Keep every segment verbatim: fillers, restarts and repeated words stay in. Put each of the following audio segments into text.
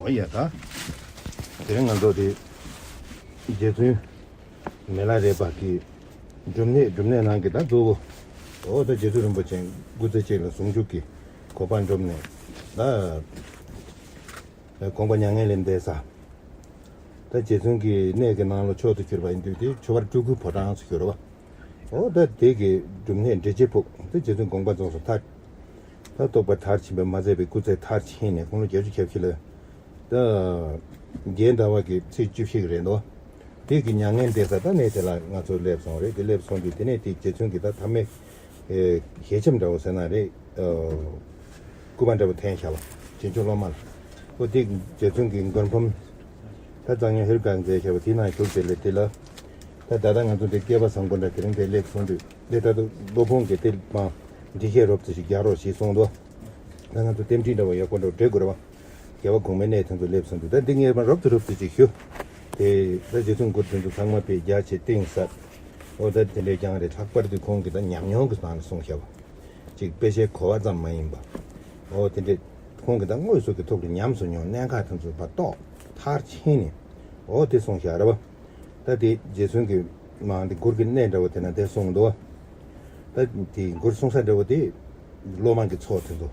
ཡ་ད། དེ་རིང་ང་ཚོ་དེ་རྗེ་བཙུན་མི་ལ་རས་པ་གི་སྒྲུབ་གནས། སྒྲུབ་གནས་ནང་གི་ད་གཙོ་བོ། འོ་ད་རྗེ་བཙུན་རིན་པོ་ཆེ་སྐུ་ཚེ་གཅིག་ལ་ཟུང་འཇུག་གི་གོ་འཕང་སྒྲུབ་ནས་ད་དགོངས་པ་མྱ་ངན་ལས་འདས་ས། ད་རྗེ་བཙུན་གྱི་གནས་ཀྱི་ནང་ལ་མཆོག་ཏུ་གྱུར་པ་ཡིན་དུས་དེ་ཆོས་པར་སྤྲུལ་སྐུའི་ཕོ་བྲང་ཟེར་ཞུ་རེད་བ། འོ་ད་དེ་གི་སྒྲུབ་གནས་འབྲས་བཅས་ཕུག་དེ་རྗེ་བཙུན་དགོངས་པ་རྫོགས་སོང་ཐར། ད་རྟོགས་པ་མཐར་ཕྱིན་པ་མ་ཟད་པའི་སྐུ་ཚེ་མཐར་ཕྱིན་ནས་དགུང་ལོ་བརྒྱད་ཅུ་གྱ་བཞི་ལ། ད་རྒྱལ་ཟླ་བ་གི་ཚེས་བཅུ་བཞི་གི་རེད་འདུག་དེ་གི་མྱ་ངན་འདས་ས་ད་གནས་དེ་ལ་ང་ཚོ་སླེབས་སོང་རེད། དེ་སླེབས་སོང་དུས་དེ་ནས་དེ་རྗེ་བཙུན་གྱི་ད་ཐ་མའི་ཨེ་ཞལ་ཆེམས་འདྲ་བོ་ཟེར་ན་རེད། སྐུ་པར་འདྲ་བོ་འཐེན་བཞག་པ་བྱིན་མཆོད་སློབ་མ་ལ། ཨོ་དེ་རྗེ་བཙུན་གྱི་མགོན་ཕམ་ད་གཙང་སྨྱོན་ཧེ་རུ་ཀ་མཛད་བཞག་པ་དེ་ནང་བཞུགས་དེ་ལས་དེ་ལ། ད་ད་ལྟ་ང་ཚོ་འདི་སྐལ་བ་བཟང་པོ་འདྲ་དེ་རིང་དེ་སླེབས་སོང་དུས་འདི་ལྟར་དུ་སློབ་དཔོན་གྱིས་དེ་མ་འདི་བཤད་རོབ་ཙམ་ཞིག་རྒྱག་རོགས་ཞེས་གསུངས་འདུག་ད་ང་ཚོ་རྟེན་འབྲེལ་འདྲ་བོ་ཡག་པོ་འདྲ་བོ་འབྲེལ་དགོས་རེད་བ། རྒྱལ་བ་གོང་མའི་གནས་དེ་ཚོ་སླེབས་སོང་དུས་ད་འདི་ངས་མ་རོབ་ཏུ་རོབ་ཏུ་ཅིག་ཞུ། དེ་ད་རྗེ་བཙུན་མགུར་དེ་ཚོ་ཚང་མ་དཔེ་རྒྱ་ཆེ་གཏིང་ཟབ། ཨོ་ད་དེ་འདྲའི་རྐྱང་རེད། ལྷག་པར་དུ་ཁོང་གིས་ད་ཉམས་མྱོང་གི་སྟེང་ནས་གསུངས་བཞག་པ། ཅིག་དཔེ་ཆའི་གོ་བ་ཙམ་མ་ཡིན་པ། ཨོ་དེ་འདྲའི་ཁོང་གིས་ད་དངོས་སུ་གི་ཐོག་ཏུ་ཉམས་སུ་མྱོང་གནད་འགག་དེ་ཚོ་ཕར་རྟོགས་མཐར་ཕྱིན་ནས་ཨོ་དེ་གསུངས་བཞག་རེད་བ། ད་དེ་རྗེ་བཙུན་གྱི་མ་འདི་མགུར་གྱི་གནས་འདྲ་བོ་དེ་ན་དེ་གསུངས་འདུག་ད་དེ་མགུར་གསུང་ས་འདྲ་བོ་དེ་སློབ་མ་གི་ཚོགས་དེ་ཚོ།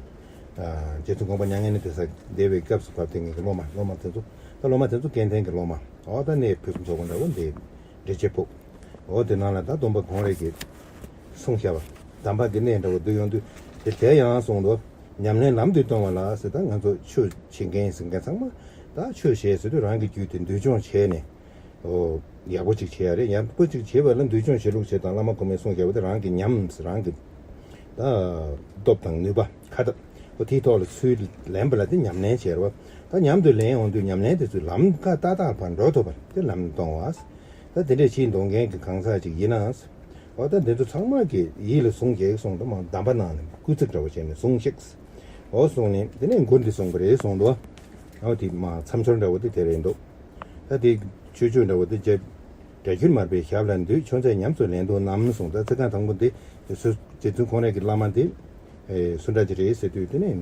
ཨ་རྗེ་བཙུན་དགོངས་པ་མྱ་ངན་ལས་འདས་ས་འདས་པའི་སྐབས་སུ་བབས་ཏེ་ངེད་ཀྱི་སློབ་མ་སློབ་མ་དེ་ཚོ། ད་སློབ་མ་དེ་ཚོ་སྐལ་ལྡན་གྱི་སློབ་མ། འོ་ད་གནས་ཕུན་སུམ་ཚོགས་པ་འདྲ་བོ་འདི་འབྲས་བཅས་ཕུག་འོ་དེ་ནང་ལ་ད་སྡོམ་པ་གོང་རེ་གི་གསུང་བཤད་པ། དམ་པ་གི་གནས་འདྲ་བོ་འདི་ཡོང་དུས་དེ་དེ་ཡང་གསུངས་འདུག་ཉམས་ལེན་ལམ་དུ་གཏོང་བ་ལ་ཟེར། ད་ང་ཚོ་ཆོས་བྱེད་མཁན་ཟེར་མཁན་ཚང་མ་ད་ཆོས་བྱེད་ཟེར་དུས་རང་གི་རྒྱུད་དེ་འདུལ་སྦྱོང་བྱས་ནས། ཨོ། ཡག་པོ་ཅིག་བྱེད་ཡ་རེད། ཡག་པོ་ཅིག་བྱེད་པ་ལ་འདུལ་སྦྱོང་བྱེད་ལུགས་བྱེད་དང་བླ་མ་གོང་མས་གསུངས་བཞག་པ་དེ་རང་གི་ཉམས་རང་གི་ད་སྟོབས་དང་ནུས་པ་ཁ་ཐབས་ཨོ་དེའི་ཐོག་ལ་ཚུར་ལེན་པ་ལ་དེ་ཉམས་ལེན་བྱེད་རོགས། ད་མཉམ་དུ་ལེན་འོང་དུས་ཉམས་ལེན་དེ་ཚོའི་ལམ་ཁ་ཏག་ཏག་ཕར་འགྲོ་ཐུབ་པ་དེ་ལམ་གཏོང་བ། ད་དེ་འདྲས་ཕྱིའི་འདོན་མཁན་གྱི་གང་ཟག་ཅིག་ཡིན་ན། ཨོ་ད་འདི་ཚོ་ཚང་མ་གི་ཡིད་ལ་ཟུང་བྱས་གསུངས་དུ་མ་གདམས་པ་གནང་ནས་སྐུལ་ཚིག་འདྲ་བོ་བྱས་ནས་ཟུང་ཤིག་ཨོ་གསུངས་ནས་དེ་ནས་མགུར་འདི་གསུངས་པ་རེད་གསུངས་འདུག་ཨོ་དེ་མ་མཚམས་སྦྱོར་འདྲ་བོ་དེ་དེ་རེད་འདུག་ད་དེ་ཆོས་སྤྱོད་འདྲ་བོ་དེ་རྒྱ་སྒྲ་སྒྱུར་མར་པའི་ཞབས་ལ་འདུད། ཆོས་མཛད་ཉམས་སུ་ལེན་དུ་བསྣམས་གསུངས། ད་ཚིག་རྐང་དང་པོ་འདི་སུ་རྗེ་བཙུན་ཁོང་རང་གི་བླ་མ་འདི་སུ་འདྲ་ཅིག་རེད་ཟེར་དུས་དེ་ནས་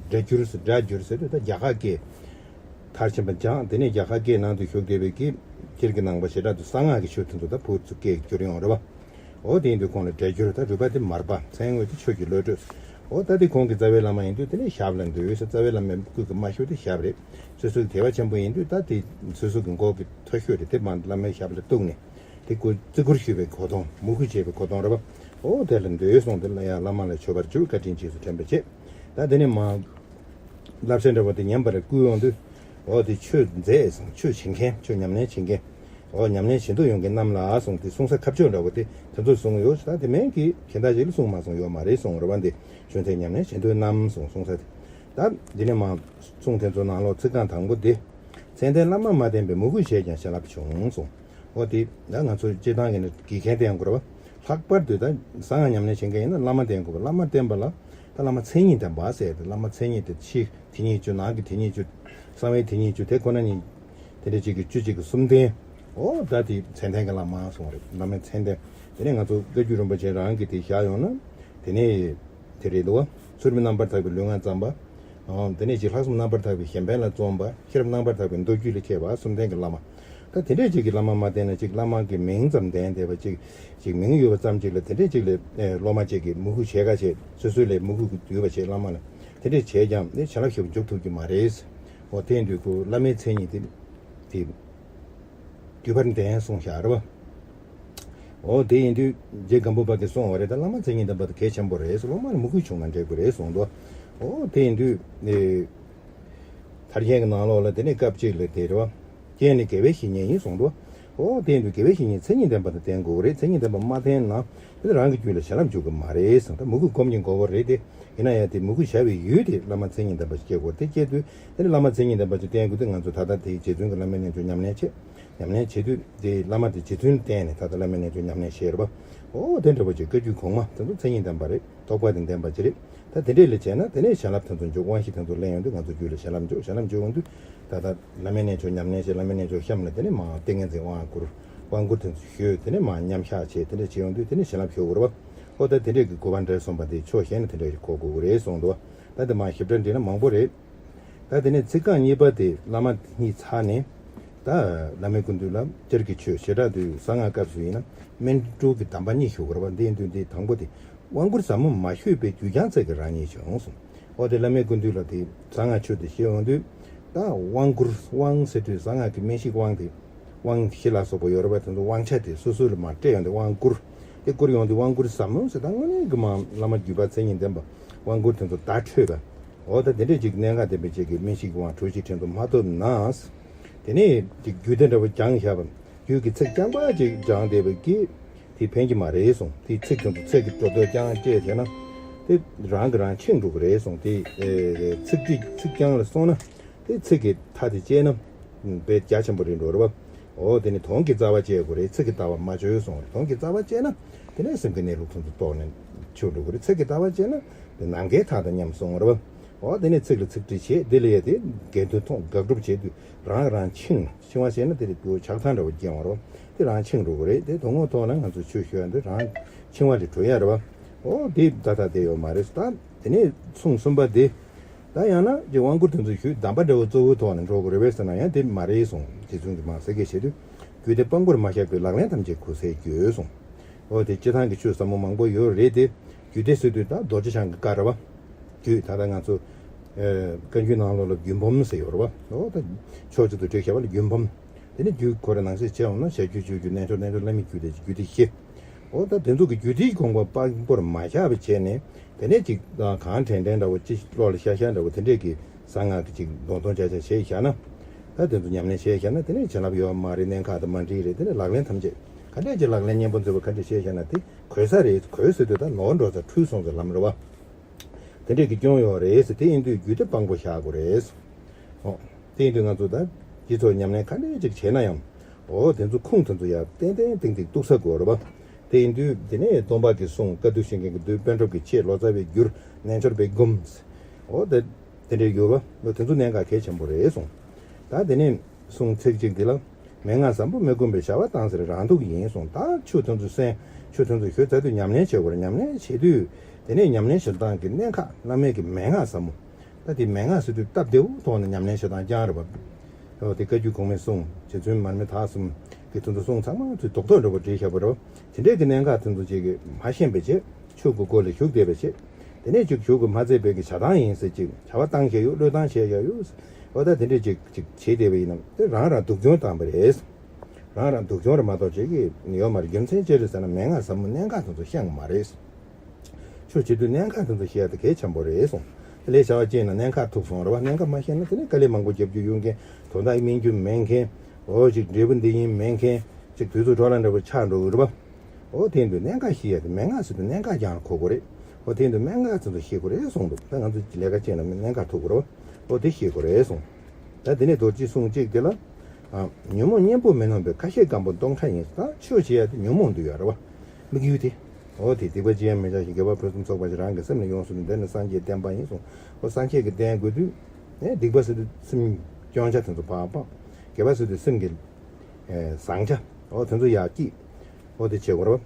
སྒྲ་སྒྱུར་སྒྲ་སྒྱུར་ཟེར་དུས་ད་རྒྱ་གར་སྐད། མཐར་ཕྱིན་པ་སྦྱངས། དེ་ནས་རྒྱ་གར་སྐད་ནང་དུ་ཞུགས་བསྡད་པའི་གི་སྤྱིར་གྱི་ནང་པ་ཞེ་དྲག་ཏུ་གསང་སྔགས་ཀྱི་ཆོས་དེ་ཚོ་ད་བོད་ཚུ་སྐད་སྒྱུར་ཡོང་རེད་བ། འོ་དེ་ཡིན་དུས་ཁོང་ལ་སྒྲ་སྒྱུར་ད་རུས་པ་དེ་མར་པ་མཚན་དངོས་དེ་ཆོས་ཀྱི་བློ་གྲོས། འོ་ད་དེ་ཁོང་གི་རྩ་བའི་བླ་མ་ཡིན་དུས་དེ་ནས་ཞབས་ལ་འདུད་ཟེར། རྩ་བའི་བླ་མའི་སྐུ་གི་མ་ཤོད་དེ་ཞབས་རེད། སོ་སོའི་དད་པ་ཆེན་པོ་ཡིན་དུས་ད་དེ་སོ་སོ་གི་མགོ་གི་མཐོ་ཤོས་རེད། དེ་མ་བླ་མའི་ཞབས་ལ་གཏུགས་ནས་དེ་སྐུ་བརྩི་བཀུར་ཞུ་བའི་གོ་དོན་མོས་གུས་བྱེད་པའི་གོ་དོན་རེད་བ། འོ་དེ་ལ་འདུད་གསུངས་ཏེ་ལ་ཡང་བླ་མ་ལ་མཆོད་པར་གྱུར། བཀའ་དྲིན་རྗེས་སུ་དྲན་པར་བྱེད། ད་དེ་ནས་མ། བསླབ་བྱ་འདྲ་བོ་དེ་ཉན་པར་བསྐུལ་ཡོང་དུས། འོ་དེ་ཆོས་མཛད་ཟེར། ཆོས་བྱེད་མཁན། ཆོས་ཉམས་ལེན་བྱེད་མཁན། འོ་ཉམས་ལེན་བྱེད་འདོད་ཡོང་མཁན་རྣམས་ལ་གསུངས་ཏེ་གསུང་ས་ཁ་ཕྱོགས་འདྲ་བོ་དེ་དེ་ཚོར་གསུངས་ཡོད། ད་དེ་མིན་གྱི་གཞན་དག་ཅིག་ལ་གསུངས་མ་སོང་ཡོད་མ་རེད་གསུངས་རེད་བ། འདི་ཆོས་མཛད་ཉམས་ལེན་བྱེད་འདོད་རྣམས་གསུངས་གསུང་ས་དེ། ད་འདི་ནས་མ་གསུང་དེ་ཚོ་ནང་ལོགས་ཚིག་རྐང་དང་པོ་དེ། མཚན་ལྡན་བླ་མ་མ་བསྟེན་པས། མོས་གུས་བྱས་ཀྱང་བྱིན་རླབས་ཆུང་གསུངས། འོ་དེ་ད་ང་ཚོ་སྤྱིར་བཏང་གི་ནི་དགེ་རྒན་བསྟེན་དགོས་རེད་བ། ལྷག་པར་དུ་ད་གསང་སྔགས་ཉམས་ལེན་བྱེད་མཁན་ཡིན་ན་བླ་མ་བསྟེན་དགོས་པ། བླ་མ་བསྟེན་པ་ལ་ད་བླ་མ་མཚན་ཉིད་ལྡན་པ་ཟེར་ཏེ། བླ་མ་མཚན་ཉིད་དེ་ཕྱི་དེ་ཉིད་བཅུ། ནང་གི་དེ་ཉིད་བཅུ། གསང་བའི་དེ་ཉིད་བཅུ། དེ་ཁོ་ན་ཉིད་དེ་འདྲ་ཅིག་གི་བཅུ་གཅིག་གི་གསུམ་ལྡན། འོ་ད་དེ་མཚན་ལྡན་གྱི་བླ་མ་གསུངས་རེད། བླ་མའི་མཚན་ལྡན། དེ་ནས་ང་ཚོ་བཀའ་བརྒྱུད་རིན་པོ་ཆེ་རང་གི་དེ་བཞག་ཡོང་ན་དེ་ནས་དེ་རེད་འདུག་བ། ཚུལ་ཁྲིམས་རྣམ་པར་དག་པའི་ལུས་ངག་བརྩམས་པ། འོ་དེ་ནས་ཅིག་ལྷག་བསམ་རྣམ་པར་དག་པའི་གཞན་ཕན་ལ་བརྩོན་པ། ཤེས་རབ་རྣམ་པར་དག་པའི་མདོ་རྒྱུད་ལ་མཁས་པ། གསུམ་ལྡན་གྱི་བླ་མ། ད་དེ་འདྲས་ཅིག་གི་བླ་མ་མ་བསྟེན་ན་ཅིག་བླ་མ་གི་མིང་ཙམ་ལྡན་བསྡད་པ་ཅིག་ཅིག་མིང་ཡོད་པ་ཙམ་ཅིག་ལ་དེ་འདྲས་ཅིག་ལ་ཨེ་སློབ་མ་ཅིག་གིས་མོས་གུས་བྱས་ག་བྱས། སོ་སོ་ལས་མོས་གུས་ཀྱིས་བསྡུས་པ་བྱས་བླ་མ་ལ་དེ་འདྲས་བྱས་ཀྱང་ནི་བྱིན་རླབས་ཞེ་པོ་འཇུག་ཐུབ་ཀྱི་མ་རེད། འོ་དེ་ཡིན་དུས་ཁོ་བླ་མའི་མཚན་ཉིད་དེ་དེ་བསྡུས་པར་ལྡན་གསུངས་བཞག་རེད་བ། འོ་དེ་ཡིན་དུས་རྗེ་སྒམ་པོ་པ་གིས་གསུངས་པ་རེད། ད་བླ་མ་མཚན་ཉིད་ལྡན་པ་དེ་གལ་ཆེན་པོ་རེད། སློབ་མ་ལ་མོས་གུས་བྱུང་ན་འགྲིག་གི་རེད་གསུངས་འདུག་འོ་དེ་ཡིན་དུས་ཨེ། ཐར་རྒྱན་གྱི་ནང་ལོགས་ལ་དེ་ནས་སྐབས་གཅིག་ལ་དེ་རེད་བ། རྐྱེན་ནི་དགེ་བའི་བཤེས་གཉེན་ཡིན་གསུངས་འདུག་འོ་དེ་ཡིན་དུས་དགེ་བའི་བཤེས་གཉེན་མཚན་ཉིད་ལྡན་པ་དང་ལྡན་དགོས་རེད། མཚན་ཉིད་ལྡན་པ་མ་ལྡན་ན་དེ་རང་གི་རྒྱུད་ལ་བྱིན་རླབས་འཇུག་གི་མ་རེད་གསུངས། ད་མོས་གུས་སྒོམ་གྱི་དགོས་པ་རེད་དེ། ཡིན་ན་ཡང་དེ་མོས་གུས་བྱ་བའི་ཡུལ་དེ་བླ་མ་མཚན་ཉིད་ལྡན་པ་ཞིག་སྐྱེ་དགོས་རེད། དེ་སྐྱེ་དུས་དེ་ནི་བླ་མ་མཚན་ཉིད་ལྡན་པ་ཞིག་བསྟེན་དགོས་དུས་ང་ཚོ་ད་ལྟ་དེ་རྗེ་བཙུན་གྱི་བླ་མའི་རྣལ་འབྱོར་ཉམས་ལེན་བྱེད། ཉམས་ལེན་བྱེད་དུས་དེ་བླ་མ་དེ་རྗེ་བཙུན་ལ་བསྟེན་ནས་ད་ལྟ་བླ་མའི་རྣལ་འབྱོར་ཉམས་ལེན་བྱེད་རེད་པ། འོ་དེ་འདྲ་པོ་ཅིག་བཀའ་བརྒྱུད་གོང་མ་དེ་ཚོ་མཚན་ཉིད་ལྡན་པ་ཅིག་རེད། ད་དེ་འདྲས་ལ་བྱས་ན་དེ་ནས་བྱིན་རླབས་དེ་ཚོ་འཇུག། དབང་ཤེས་དེ་ཚོ་ལེན་ཡོང་དུས་ང་ཚོ་རྒྱུད་ལ་བྱིན་རླབས་འཇུག་བྱིན་རླབས་འཇུག་ཡོང་དུས་ད་ལྟ་བླ་མའི་རྣལ་འབྱོར་ཉམས་ལེན་བྱེད། བླ་མའི་རྣལ་འབྱོར་གཤམ་ལ་དེ་ནས་མ་ཏིང་ངེ་འཛིན་དབང་བསྐུར། དབང་བསྐུར་དེ་ཚོ་ཞུས། དེ་ནས་མ་མཉམ་བཞག་བྱས། དེ་འདྲས་བྱེད་ཡོང་དུས་དེ་ནས་བྱིན་རླབས་ཞུ་དགོས་རེད་པ། འོ་ད་དེ་འདྲས་ཀྱི་གོ་འཕང་འདྲ་གསུངས་པ་དེ་ཕྱོགས་གཞན་ནས་དེ་འདྲས་གོ་དགོས་ཀྱི་རེད་གསུངས་འདུག་ད་དེ་མ་ཞིབ་ཕྲ་འདྲི་ན་མང་པོ་རེད། ད་དེ་ནས་ཚིག་རྐང་གཉིས་པ་དེ་བླ་མ་གཉིས་ཚར་ནས། ད་བླ་མའི་སྐུ་མདུན་ལ་སྤྱིར་གྱི་ཆོས་བྱེ་བྲག་ཏུ་གསང་སྔགས་སྐབས་སུ་ཡིན་ན་སྨིན་གྲོལ་གྱི་གདམས་པ་གཉིས་ཞུ་དགོས་རེད་པ། འདི་ཡིན་དུས་འདི་དང་པོ་དེ་དབང་བསྐུར་ཟབ་མོ་མ་ཞུས་པའི་རྒྱུད་ཀྱང་ཚིག་གི་རང་ཉིད་བྱུང་གསུངས། འོ་དེ་བླ་མའི་སྐུ་མདུན་ལ་དེ་གསང་སྔགས་ཆོས་དེ་བཤད་འོང་དུས། ད་དབང་བསྐུར། དབང་ཟེར་དུས་གསང་སྔགས་ཀྱི་སྨན་ཞིག་དབང་དེ། དབང་བཞི་ལ་སོགས་པ་ཡོད་རེད་པ། དེ་ཚོ་དབང་ཆ་དེ་སོ་སོ་ལ་མར་སྤྲད་ཡོང་དུས་དབང་བསྐུར། དེ་བསྐུར་ཡོང་དུས་དབང་བསྐུར་ཟབ་མོ་ཟེར། ད་དངོས་གནས་ཀྱི་མ་བླ་མ་བརྒྱུད་པ་མཚན་ཉིད་ལྡན་པ་དབང་བསྐུར་དེ་ཚོ་བརྡ་འཕྲོད་པ། འོ་ད་དེ་འདྲས་ཅིག་གནད་འགག་ལྡན་པའི་ཅིག་གི་སྨན་ཞིག་དབང་གྲོལ་ཞིག་དྲན་དུ་མ་ཐུབ་ན། དེ་ནས་ཅིག་རྒྱུད་སྡེ་འདྲ་བོ་སྦྱངས་བཞག་པ། རྒྱུད་ཀྱི་ཚིག་རྐྱང་པ་ཅིག་སྦྱངས་བསྡད་པ་གིས་དེ་ཕན་གྱི་མ་རེད་གསུངས། དེ་ཚིག་དེ་ཚོ་ཚིག་གི་སྒྲོ་འདོགས་རྐྱང་བཅད་བྱས་ན། དེ་རང་གིས་རང་འཆིང་འགྲོ་གི་རེད་གསུངས། དེ་ཚིག་ཚིག་རྐྱང་ལ་སོང་ན། དེ་ཚིག་གི་མཐའ་དེ་བཅད་ན་དཔེ་རྒྱ་ཆེན་པོ་རེད་འགྲོ་རེད་པ། འོ་དེ་ནི་དོན་གྱི་རྩ་བ་བཅད་དགོས་རེད། ཚིག་གི་ལྟ་བ་མ་བཅད་གསུངས་རེད། དོན་གྱི་རྩ་བ་བཅད་ན་དེ་ནས་སེམས་ཀྱི་གནས་ལུགས་དེ་ཚོ་རྟོགས་ནས་ཆོས་འགྲོ་གི་རེད། ཚིག་གི་ལྟ་བ་བཅད་ན་དེ་ནམ་མཁའི་མཐའ་དང་མཉམ་གསུངས་རེད་པ། འོ་དེ་ནས་ཚིག་ལ་ཚིག་འབྲི་བྱེད། དེ་ལ་ཡ་དེ་འགལ་འདུ་མཐོང་དགག་སྒྲུབ་བྱེད་དུས་རང་རང་འཆིང་། འཆིང་བ་བྱས་ན་དེ་ལ་ཆགས་སྡང་འདྲ་བོ་སྐྱེ་འོང་རེད་པ། དེ་རང་འཆིང་འགྲོ་གི་རེད། དེ་དོན་དངོས་ཐོག་ན་ང་ཚོ་ཆོས་ཞུ་ཡ་འདི་རང་འཆིང་བ་ལས་གྲོལ་ཡ་རེད་པ། འོ་དེ་ད་ལྟ་དེ་ཡོད་མ་རེད། ད་དེ་ནས་གསུང་གསུམ་པ་དེ། ད་ཡང་ན་ཀྱི་དབང་བསྐུར་དེ་ཚོ་ཞུས་གདམས་པ་འདྲ་བོ་གཙོ་བོའི་ཐོག་ནས་འགྲོ་དགོས་རེད་པས་ཟེར་ན་ཡང་དེ་མ་རེད་གསུངས། རྗེ་བཙུན་གྱིས་མར་ཟེར་སྐད་བཤད་དུས། རྒྱུད་སྡེ་སྤང་བོར་མ་བཞག་པའི་ལག་ལེན་ཐམས་ཅད་གོལ་སའི་རྒྱུ་གསུངས། འོ་དེ་སྤྱི་བཏང་གི་ཆོས་ཟབ་མོ་མང་པོ་ཡོད་རེད་དེ། རྒྱུད་སྡེ་ཟེར་དུས་ད་རྡོ་རྗེ་འཆང་གི་བཀའ་རེད་པ། རྒྱུད་ད་ལྟ་ང་ཚོ་ཨ་བཀའ་འགྱུར་ནང་ལོགས་ལ་རྒྱུད་འབུམ་ཟེར་ཡོད་རེད་པ། འོ་ད་ཕྱོགས་གཅིག་ཏུ་བསྒྲིལ་བྱས་པ་ལ་རྒྱུད་འབུམ། དེ་ནས་རྒྱུད་ཁོ་རའི་ནང་གསེས་བྱས་འོང་ན་བྱ་རྒྱུད་སྤྱོད་རྒྱུད་རྣལ་འབྱོར་རྣལ་འབྱོར་བླ་མའི་རྒྱུད་དེ་རྒྱུད་སྡེ་བཞི། འོ་ད་དེ་ཚོ་གི་རྒྱུད་སྡེའི་དགོངས་པ་སྤང་བོར་མ་བཞག་པ་བྱས་ནས། དེ་ནས་ཅིག་གང་དྲན་དྲན་འདྲ་བོ་ཅིག་བློ་ལ་ཤར་ཤར་འདྲ་བོ་དེ་འདྲས་ཀྱི་གསང་སྔགས་ཀྱི་ཅིག་འདོན་ཐོང་ཆ་ཆ་བྱས་བཞག་ན། ད་དེ་ཚོ་ཉམས་ལེན་བྱས་བཞག་ན་དེ་ནས་བྱིན་རླབས་ཡོད་མ་རེད། གནད་འགག་དང་མ་འགྲིག་རེད། དེ་ནས་ལག་ལེན་ཐམས་ཅད་ག་འདྲས་ཀྱི་ལག་ལེན་གཉེན་པོ་མཛད་པ་ག་འདྲས་བྱས་བཞག་ན་དེ་གོལ་ས་རེད། གོལ་ཟེར་དུས་ད་ནོར་འགྲོ་ས་འཁྲུལ་སོང་ས་ལམ་རེད་པ། དེ་འདྲས་ཀྱི་སྐྱོན་ཡོད་རེད་ཟེར། དེ་ཡིན་དུས་རྒྱུད་སྡེ་སྤང་བོ་བཞག་དགོས་རེད། འོ། དེ་ཡིན་དུས་ང་ཚོ་ད་སྤྱི་ཚོགས་ཉམས་ལེན་ག་འདྲས་ཅིག་བྱས་ན་ཡང་། འོ་དེ་ཚོ་ཁུངས་དེ་ཚོ་ཡར་ཏན་ཏན་ཏིག་ཏིག་གཏུགས་ས་དགོས་རེད་པ། དེ་ཡིན་དུས་དེ་ནས་སྟོན་པ་གི་གསུང་། བཀའ་བསྡུ་ཤེས་མཁན་གྱི་བསྡུས། པཎ་གྲུབ་ཀྱི་ཆེད། ལོ་ཙཱ་བའི་འགྱུར། རྣལ་འབྱོར་པའི་སྒོམ། འོ་དེ་དེ་འདྲས་ཡོད་པ། འོ་དེ་ཚོ་གནད་འགག་གལ་ཆེན་པོ་རེད་གསུངས། ད་དེ་ནས་གསུང་ཚིག་གཅིག་འདི་ལ། མན་ངག་ཟབ་མོ་མི་བསྒོམ་པའི་བྱ་བ་བཏང་ཟེར་རང་སྡུག་ཡིན་གསུངས། ད་ཆོས་དེ་ཚོ་གསན། ཆོས་དེ་ཚོ་ཞུ་ཚར་དུས་ཉམས་ལེན་བྱེད་དགོས་རེད། ཉམས་ལེན་བྱེད་དུས་དེ་ནས་ཉམས་ལེན་བྱེད་སྟངས་ཀྱི་གནད་འགག་བླ་མའི་གི་མན་ངག་ཟབ་མོ། ད་དེ་མན་ངག་ཟེར་དུས་སྟབས་བདེ་བོ་ཐོག་ནས་ཉམས་ལེན་བྱེད་སྟངས་རྐྱང་རེད་པ། འོ་དེ་བཀའ་བརྒྱུད་གོང་མའི་གསུང་། རྗེ་བཙུན་མར་མི་དྭགས་གསུམ་གྱི་དེ་ཚོ་གསུང་ཚང་མ་ཚོས་རྡོག་རྡོག་འདྲ་བོ་བསྒྲིལ་བཞག་པ་རེད་པ། དེ་འདྲའི་གི་གནད་འགག་དེ་ཚོ་ཅིག་གི་མ་ཤེས་པའི་ཆེད་ཆོས་ཀྱི་སྒོ་ལ་ཞུགས་བསྡད་པའི་ཆེད། དེ་ནས་ཅིག་ཞུགས་ཀྱི་མ་ཚད་པའི་གི་བྱ་སྟངས་ཡིན་ཟེར་ཅིག་བྱ་བ་བཏང་བཞག་ཡོད། བློས་བཏང་བྱས་བཞག་ཡོད། འོ་ད་དེ་འདྲས་ཅིག་ཅིག་བྱེད་བསྡད་པ་ཡིན་ན་དེ་རང་རང་སྡུག་སྦྱོང་བཏང་པ་རེད། རང་རང་སྡུག་སྦྱོང་རེད་མ་གཏོགས་བྱེད་ཀྱི་ཡོད་མ་རེད། རྒྱུ་མཚན་ཅི་རེད་ཟེར་ན་མན་ངག་ཟབ་མོ་གནད་འགག་དེ་ཚོ་ཤེས་ཀྱི་མ་རེད། ཆོས་བྱེད་དུས་གནད་འགག་དེ་ཚོ་ཤེས་ཡ་དེ་གལ་ཆེན་པོ་རེད་གསུངས། དེ་ལས་བྱ་བ་བྱས་ན་གནད་འགག་ཐུག་སོང་རེད་པ། གནད་འགག་མ་ཤེས་ན་དེ་ནས་དཀའ་ལས་མང་པོ་རྒྱབ་རྒྱུ་ཡོང་མཁན། དོན་དག་སྨིན་རྒྱུ་མེད་མཁན། འོ་ཅིག་འབྲས་བུ་འདི་ཡིན་མེད་མཁན། ཅིག་དུས་ཚོད་འཕྲོ་བརླག་འདྲ་བོ་ཆགས་འགྲོ་གི་རེད་པ། འོ་དེ་འདུག་གནད་འགག་ཤེས་ཡ་དེ་མན་ངག་ཟེར་དུས་གནད་འགག་རྐྱང་ལ་གོ་དགོས་རེད། འོ་དེ་འདུག་མན་ངག་ཟེར་དུས་ཤེས་དགོས་རེད་གསུངས་འདུག་ད་ང་ཚོ་ལས་ཀ་བྱས་ན་གནད་འགག་ཐུག་གི་རེད་པ། འོ་དེ་ཤེས་དགོས་རེད་གསུངས། ད་དེ་ནས་རྡོ་རྗེ་གསུང་གཅིག་དེ་ལ། ཨ། ཉོན་མོངས་གཉེན་པོ་མི་སྣང་བའི་ཁ་ཤས་སྐམ་པོ་སྟོང་ཕྲ་ཡིན། ད་ཆོས་བྱེད་ཡ་དེ་ཉོན་མོངས་འདུས་ཡོད་རེད་པ། དམིགས་ཡུལ་དེ། འོ་དེ་སྡིག་པ་ཅི་ཡང་མི་བྱ་ཞིང་། དགེ་བ་ཕུན་སུམ་ཚོགས་པ་ཞིག་རང་གི་སེམས་ལ་ཡོངས་སུ་ལྡན་ནས་སངས་རྒྱས་བསྟན་པ་ཡིན་གསུངས། འོ་སངས་རྒྱས་ཀྱི་བསྟན་དགོས་དུས། ཨེ་སྡིག་པ་ཟེར་དུས་སེམས་སྐྱོ་ཆ་དེ་ཚོ་ཕར་སྤངས། དགེ་བ་ཟེར་དུས་སེམས་ཀྱི་ཨེ་བཟང་ཆ། འོ་དེ་ཚོ་ཡར་སྐྱེད། འོ་དེ་བྱེད་དགོས་རེད་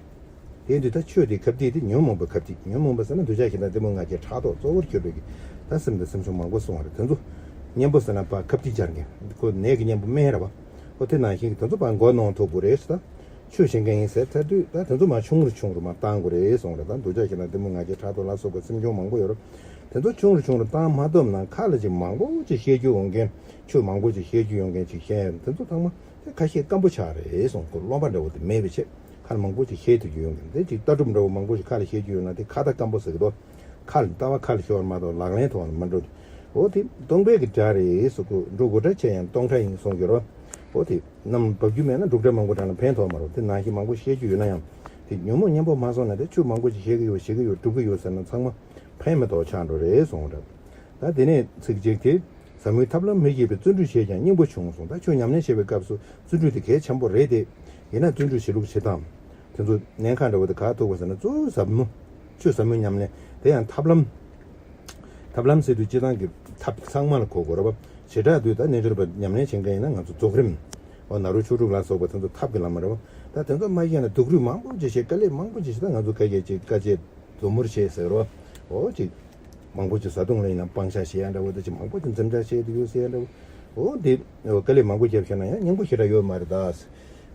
པ། དེ་དུས་ད་ཆོས་དེ་ཁ་གཏད་དེ་ཉོན་མོངས་པའི་ཁ་གཏད། ཉོན་མོངས་པ་ཟེར་ན་འདོད་ཆགས་ཞེ་སྡང་གཏི་མུག་ང་རྒྱལ་ཕྲག་དོག་གཙོ་བོར་གྱུར་པའི་གི་ད་སེམས་དང་སེམས་བྱུང་མང་པོ་གསུངས་པ་རེད། དེ་ཚོ་གཉེན་པོ་ཟེར་ན་ཕར་ཁ་གཏད་བཅར་མཁན། ཁོ་ནད་ཀྱི་གཉེན་པོ་སྨན་རེད་པ། འོ་དེ་ནང་བཞིན་གྱི་དེ་ཚོ་ཕར་མགོ་གནོན་ཐུབ་དགོས་རེད་ཟེར། ད་ཆོས་བྱེད་མཁན་ཡིན་ཟེར་ཚར་དུས་ད་དེ་ཚོ་མར་ཆུང་རུ་ཆུང་རུ་མར་བཏང་དགོས་རེད་གསུངས་རེད། ད་འདོད་ཆགས་ཞེ་སྡང་གཏི་མུག་ང་རྒྱལ་ཕྲག་དོག་ལ་སོགས་པའི་སེམས་བྱུང་མང་པོ་ཡོད་རེད། དེ་ཚོ་ཆུང་རུ་ཆུང་རུ་བཏང་མ་ཐུབ་ན་ཁ་ལ་ཅིག་མང་པོ་ཅིག་བཤད་རྒྱུ་ཡོང་མཁན། ཆོས་མང་པོ་ཅིག་བཤད་རྒྱུ་ཡོང་མཁན་ཅིག་བཤད་ཡ་དེ་ཚོ་ཚང་མ། དེ་ཁ་ཤས་སྐམ་པོ་ཆགས་རེད་གསུངས། ཁོ་རློན་པ་འདྲ་བོ་དེ་མེད་པའི་ཕྱིར། ཁ་ལ་མང་པོ་ཅིག་བཤད་ཐུབ་རྒྱུ་ཡོང་གི། དེ་ཅིག་ལྟ་གྲུབ་འདྲ་བོ་མང་པོ་ཞིག་ཁ་ལ་བཤད་རྒྱུ་ཡོད་ན་དེ་ཁ་ལྟ་སྐམ་པོ་ཟེར་གི་འདུག་ཁ་ལ་ལྟ་བ་ཁ་ལ་ཤོར་མ་གཏོགས་ལག་ལེན་ཐོག་ནས་མ་འགྲོ། འོ་དེ་སྟོང་པའི་གི་དགྲ་རེད་ཟེར་གོ། འགྲོ་དགོས་འདྲ་བྱས་ཡང་སྟོང་ཕྲ་ཡིན་གསུངས་ཡོད་རེད། འོ་དེ་རྣམས་འབབ་རྒྱུ་མེད་ན་འབྲུག་སྒྲ་མང་པོ་བགྲངས་ན་ཕན་ཐོགས་མ་རེད། དེ་ནང་བཞིན་མང་པོ་བཤད་རྒྱུ་ཡོད་ན་ཡང་དེ་ཉོན་མོངས་གཉེན་པོ་མ་སོང་ན་དེ་ཆོས་མང་པོ་ཅིག་བཤད་གི་ཡོད། བྱེད་གི་ཡོད། སྒྲུབ་གི་ཡོད་ཟེར་ན་ཚང་མ་ཕན་མེད་མདོག་ཆགས་འགྲོ་རེད་གསུངས་རེད། ད་དེ་ནས་ཚིག་གཅིག་དེ། ཟབ་མོའི་ཐབས་ལམ་མི་ཤེས་པས་བརྩོན་འགྲུས་བྱས་ཀྱང་སྙིང་པོ་ཆུང་གསུངས། ད་ཆོས་ཉམས་ལེན་བྱེད་པའི་སྐབས་སུ་བརྩོན་འགྲུས་དེ་གལ་ཆེན་པོ་རེད་དེ། ཡིན་ན་བརྩོན་འགྲུས་བྱེད་ལུགས་བྱེད་སྟངས། དེ་ཚོ་གནད་འགག་འདྲ་བོ་དེ་ག་ཐུག་པ་ཟེར་ན་གཙོ་བོ་ཟབ་མོ། ཆོས་ཟབ་མོའི་ཉམས་ལེན་དེ་ཡང་ཐབས་ལམ། ཐབས་ལམ་ཟེར་དུས་སྤྱི་བཏང་གི་ཐབས་ཚང་མ་ལ་གོ་དགོས་རེད་པ། བྱེ་བྲག་ཏུ་ད་རྣལ་འབྱོར་པ་ཉམས་ལེན་བྱེད་མཁན་ཡིན་ན་ང་ཚོ་རྫོགས་རིམ། འོ་ནཱ་རོ་ཆོས་དྲུག་ལ་སོགས་པ་དེ་ཚོ་ཐབས་ཀྱི་ལམ་རེད་པ། ད་དེ་ཚོ་མ་ཤེས་ན་སྡུག་རུས་མང་པོ་ཅིག་བྱེད། དཀའ་ལས་མང་པོ་ཅིག་བྱེད། ད་ང་ཚོ་ཁ་ཤས་ཅིག་དཀའ་སྤྱད་སྡུག་མོར་བྱེད་ཟེར་རོ། འོ་ཅིག་མང་པོ་ཅིག་བཟའ་བཏུང་ལ་ཡིན་ན་སྤང་བྱ་བྱེད་ཡ་འདྲ་བོ་དེ་ཅིག་མང་པོ་ཅིག་འཛེམ་བྱ་བྱེད་དུ་ཡོད་ཟེར་ཡ་འདྲ་བོ། འོ་དེ་དཀའ་ལས་མང་པོ་བརྒྱབ་བྱས་ན་ཡང་སྙིང་པོ་ཞེ་དྲག་ཡོད་མ་རེད་ད།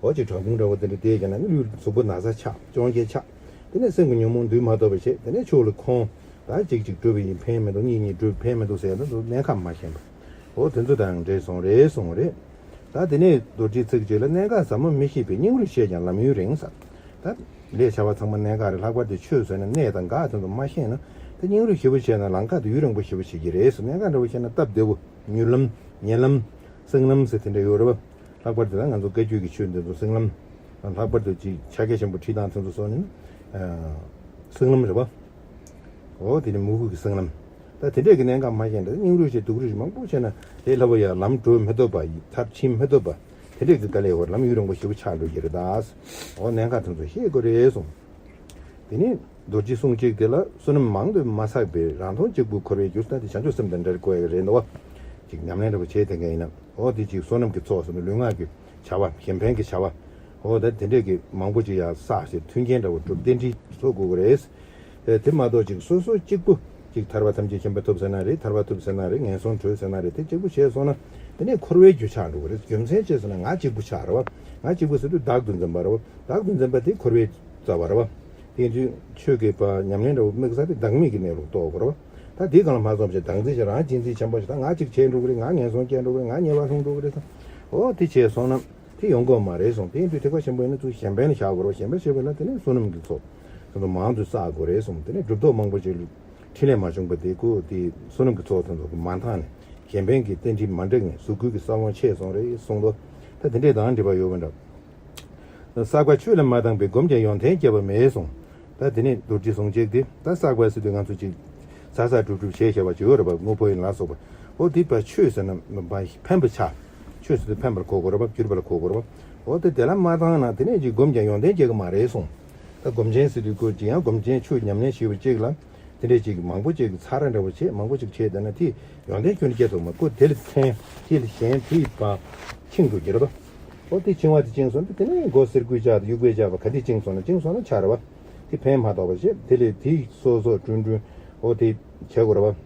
འོ་ཅིག་གྲང་འབུ་འདྲ་བོ་དེ་འདྲ་བསྡད་བྱས་ན་ནི་ལུས་གཟུགས་པོ་ན་ཚ་ཆགས་གྱོང་ཁྱེར་ཆགས། དེ་ནས་སེམས་ཀྱི་ཉོན་མོངས་འདུས་མ་ཐུབ་པ་བྱེད། དེ་ནས་ཕྱོགས་ལ་ཁོང་ད་གཅིག་གཅིག་སྒྲུབ་པ་ཡིན་ཕན་མི་འདུག་གཉིས་གཉིས་སྒྲུབ་ཕན་མི་འདུག་ཟེར་ཡ་འདི་ཚོ་གནད་འགག་མ་ཤེས་པ། འོ་དེ་ཚོ་དང་འདྲེས་སོང་རེད་སོང་རེད། ད་དེ་ནས་རྡོ་རྗེ་ཚིགས་བཅད་ལ། གནད་འགག་ཟབ་མོ་མི་ཤེས་པས། སྙིང་རུས་ཤེས་ཀྱང་ལམ་ཡུན་རིང་ཟེར། ད་ལས་བྱ་བ་ཚང་མ་གནད་འགག་རེད། ལྷག་པར་དུ་ཆོས་ཟེར་ན་གནད་དང་འགག་དེ་ཚོ་མ་ཤེས་ན་ད་སྙིང་རུས་ཞེ་པོ་བྱས་ན་ལམ་ཁ་དེ་ཡུན་རིང་པོ་ཞེ་པོ་བྱེད་ཀྱི་རེད་ཟེར། གནད་འགག་འདྲ་བོ་བྱས་ན་སྟབས་བདེ་བོ། མྱུར་ལམ། ཉེ་ལམ། སྲིང་ལམ་ཟེར་དེ་འདྲ་ཡོད་རེད་བ། ལྷག་པར་དུ་ད་ང་ཚོ་བཀའ་བརྒྱུད་ཀྱི་ཆོས་འདི་ཚོ་སྲིང་ལམ། ལྷག་པར་དུ་ཅིག་ཕྱག་རྒྱ་ཆེན་པོ་ཁྲིད་སྟངས་དེ་ཚོ་སོགས་ནི་ཨ་སྲིང་ལམ་རེད་བ། འོ་དེ་ནི་མུ་གུ་གི་སྲིང་ལམ། ད་དེ་འདྲས་ཀྱི་གནད་འགག་མ་ཤེས་ན་སྙིང་རུས་ཤིག་སྡུག་རུས་ཤིག་མང་པོ་བྱས་ན་དེ་ལྷ་བ་ཡ་ལམ་འགྲོ་མི་ཐུབ་པ། མཐར་ཕྱིན་མི་ཐུབ་པ། དེ་འདྲས་ཀྱི་དཀའ་ལས་འོར་ལམ་ཡུན་རིང་པོ་ཞེ་པོ་ཆགས་འགྲོ་གི་རེད་ད། འོ་གནད་འགག་དེ་ཚོ་ཤེས་དགོས་རེད་གསུངས། དེ་ནས་རྡོ་རྗེ་གསུང་གཅིག་དེ་ལ། བསོད་ནམས་མང་དུ་མ་བསགས་པས། རང་མཐོང་གཅིག་པུ་འཁོར་བའི་རྒྱུ། ད་དེ་བྱང་ཆུབ་སེམས་དང་འབྲེལ་དགོས་ཡ་རེད་འདུག་བ། ཅིག་ཉམས་ལེན་འདྲ་པོ་བྱས་དེ་འགན་ཡིན་ན། འོ་དེ་ཅིག་བསོད་ནམས་ཀྱི་ཚོགས་ཟེར་ན་ལུས་ངག་གི་བྱ་བ། གཞན་ཕན་གྱི་བྱ་བ། འོ་ད་དེ་འདྲས་ཀྱི་མང་པོ་ཅིག་ཡར་བསགས་ཞེས་མཐུན་རྐྱེན་འདྲ་བོ་སྒྲུབ། རྟེན་འབྲེལ་བཟོ་དགོས་ཀྱི་རེད། ཨེ་དེ་མ་གཏོགས་ཅིག་སོ་སོ་གཅིག་པུ་ཅིག་ཐར་པ་ཐམས་ཅད་མཁྱེན་པ་ཐོབ་ཟེར་ན་རེད། ཐར་པ་ཐོབ་ཟེར་ན་རེད། ངན་སོང་བྲོས་ཟེར་ན་རེད། དེ་གཅིག་པུ་བྱས་སོང་ན་དེ་ནས་འཁོར་བའི་རྒྱུ་ཆགས་འགྲོ་གི་རེད། རྒྱུ་མཚན་ཅི་ཟེར་ན་ང་གཅིག་པུ་ཆགས་རེད་བ། ང་གཅིག་པུ་ཟེར་དུས་བདག་ཏུ་འཛིན་པ་རེད་བ། བདག་ཏུ་འཛིན་པ་དེ་འཁོར་བའི་རྩ་བ་རེད་བ། དེ་དུས་ཆོས་ཀྱི་པ་ཉམས་ལེན་འདྲ་བོ་དམིགས་ས་དེ་བདག་མེད་ཀྱི་གནས་ལུགས་རྟོགས་དགོས་རེད་བ། ད་དེའི་སྒང་ལ་མ་སོང་བྱས་བདག་འཛིན་བྱས་རང་གཅེས་འཛིན་ཆེན་པོ་བྱས། ད་ང་གཅིག་བྱས་འགྲོ་གི་རེད། ང་ངན་སོང་སྐྱེས་འགྲོ་གི་རེད། ང་ཉེས་པ་ལྷུང་འགྲོ་གི་རེད་ཟེར། འོ་དེ་བྱས་སོང་ན། དེ་ཡོང་གི་མ་རེད་གསུངས། དེ་ཡིན་དུས་ཐེག་པ་ཆེན་པོ་ཡིན་ན་ཚུར་གཞན་ཕན་ལ་བཞག་དགོས་རེད། གཞན་ཕན་བྱེད་པ་ལ་དེ་ནས་བསོད་ནམས་ཀྱི་ཚོགས་དེ་ཚོ་མང་དུ་བསགས་དགོས་རེད་གསུངས། དེ་ནས་གྲུབ་ཐོབ་མང་པོ་ཅིག་ལ་འཕྲིན་ལས་མ་བྱུང་པ་དེ་ཁོ་དེ་བསོད་ནམས་ཀྱི་ཚོགས་དེ་ཚོ་མ་འདང་ནས་གཞན་ཕན་གྱི་རྟེན་འབྲེལ་མ་འགྲིག་ནས་གཟུགས་སྐུའི་གི་ས་བོན་ཆད་སོང་རེད་གསུངས་འདུག། ད་དེ་འདྲས་དང་འབྲེལ་བ་ཡོད་པ་འདྲ། བསགས་པ་ཆོས་ལ་མ་འདང་པས། བསྒོམས་ཀྱང་ཡོན་ཏན་སྐྱེ་བ་མེད་གསུངས། ད་དེ་ནས་རྡོ་རྗེ་གསུང་གཅིག་དེ། ད་བསགས་པ་ཟེར་དུས་ང་ཚོ་ཅིག་བསགས་བསགས་སྒྲུབ་སྒྲུབ་བྱས་བྱས་པ་ཅིག་ཡོད་རེད་པ། དངོས་པོ་ཡིན་ལ་སོགས་པ། འོ་དེ་པ་ཆོས་ཟེར་ན་མ་ཕན་པ་ཆགས། ཆོས་ཟེར་དུས་ཕན་པར་གོ་དགོས་རེད་པ། གྱུར་པར་གོ་དགོས་རེད་པ། འོ་དེ་དེ་ལ་མ་བཏང་ན་དེ་ནས་ཅིག་བསྒོམས་ཀྱང་ཡོན་ཏན་སྐྱེ་གི་མ་རེད་གསུངས། ད་སྒོམ་ཆེན་ཟེར་དུས་ཁོ་ཅིག་ཡང་སྒོམ་ཆེན་ཆོས་ཉམས་ལེན་བྱས་པ་ཅིག་ལ། དེ་འདྲས་ཅིག་མང་པོ་ཅིག་ཚར་འདྲ་བོ་བྱས། མང་པོ་ཅིག་བྱས་བསྡད་ན་དེ་ཡོན་ཏན་ཁྱོན་ནས་སྐྱེ་ཐུབ་མ། ཁོ་དེ་ལ་ཕན། དེ་ལ་གཞན་དེའི་བ་འཆིང་འགྲོ་གི་རེད་པ། འོ་དེ་འཆིང་བ་དེ་བཅིངས་སོང་དུས་དེ་ནས་མགོ་སེར་ཀུས་བཅག་དང་དབྱུག་པས་བཅག་པ་ག་དེ་བཅིངས་སོང་ན་བཅིངས་སོང་ན་ཆགས་རེད་པ། དེ་ཕན་མ་ཐོགས་པ་བྱས། དེ་ལས་དེ་སོ་སོ་བྲུན་བྲུན་འོ་དེ་བྱེད་དགོས་རེད་པ།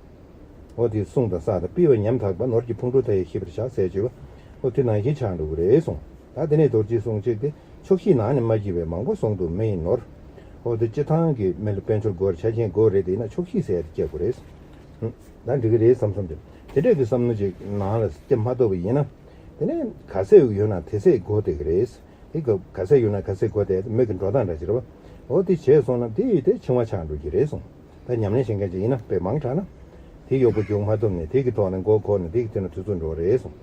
འོ་དེ་བསྲུང་དང་བསགས་དང་སྤེལ་བ་ཉམ་ཐག་པ། ནོར་གྱི་ཕུང་ཁྲོལ་མཐའ་ཡས་ཤེས་པར་བྱ་ཟེར་བརྗོད་པ། འོ་དེ་ནང་བཞིན་ཆགས་འགྲོ་གི་རེད་གསུངས། ད་དེ་ནས་རྡོ་རྗེ་གསུང་གཅིག་དེ། ཆོག་ཤེས་ནང་ནས་མ་སྐྱེས་པས། མང་པོ་བསྲུང་དུ་མི་ཡི་ནོར། འོ་དེ་སྤྱི་བཏང་གི་མི་ལ་དཔལ་འབྱོར་དགོས་རེད། ཆ་རྐྱེན་དགོས་རེད། དེ་ཡིན་ན་ཆོག་ཤེས་ཟེར་ཡ་དེ་སྐྱེ་དགོས་རེད། ཧུམ། ད་འགྲིག་གི་རེད་བསམ་བསམ་དེ། དེ་འདྲས་ཀྱི་བསམ་བློ་ཅིག་ནང་ལ་སྐྱེ་མ་ཐུབ་པ་ཡིན་ན། དེ་ནས་ག་ཚད་ཡོད་ན་དེ་ཚད་དགོས་བསྡད་ཀྱི་རེད། དེ་ག་ག་ཚད་ཡོད་ན་ག་ཚད་དགོས་བསྡད། མི་གི་འགྲོ་སྟངས་འདྲ་ཅིག་རེད་པ། འོ་དེ་བྱས་སོང་ན་དེ་ཡིས་དེ་འཆིང་བ་ཆགས་འགྲོ་གི་རེད་གསུངས། ད་ཉམས་ལེན་བྱེད་མཁན་ཅིག་ཡིན་ན་དཔེ་མང་དྲགས་ན། དེ་གཡོག་པོ་རྒྱུག་མ་ཐུབ་ནས་དེ་གི་ཐོག་ནས་མགོ་འཁོར་ནས་དེ་གི་དེ་ན་དུས་ཚོད་འགྲོ་རེད་གསུངས།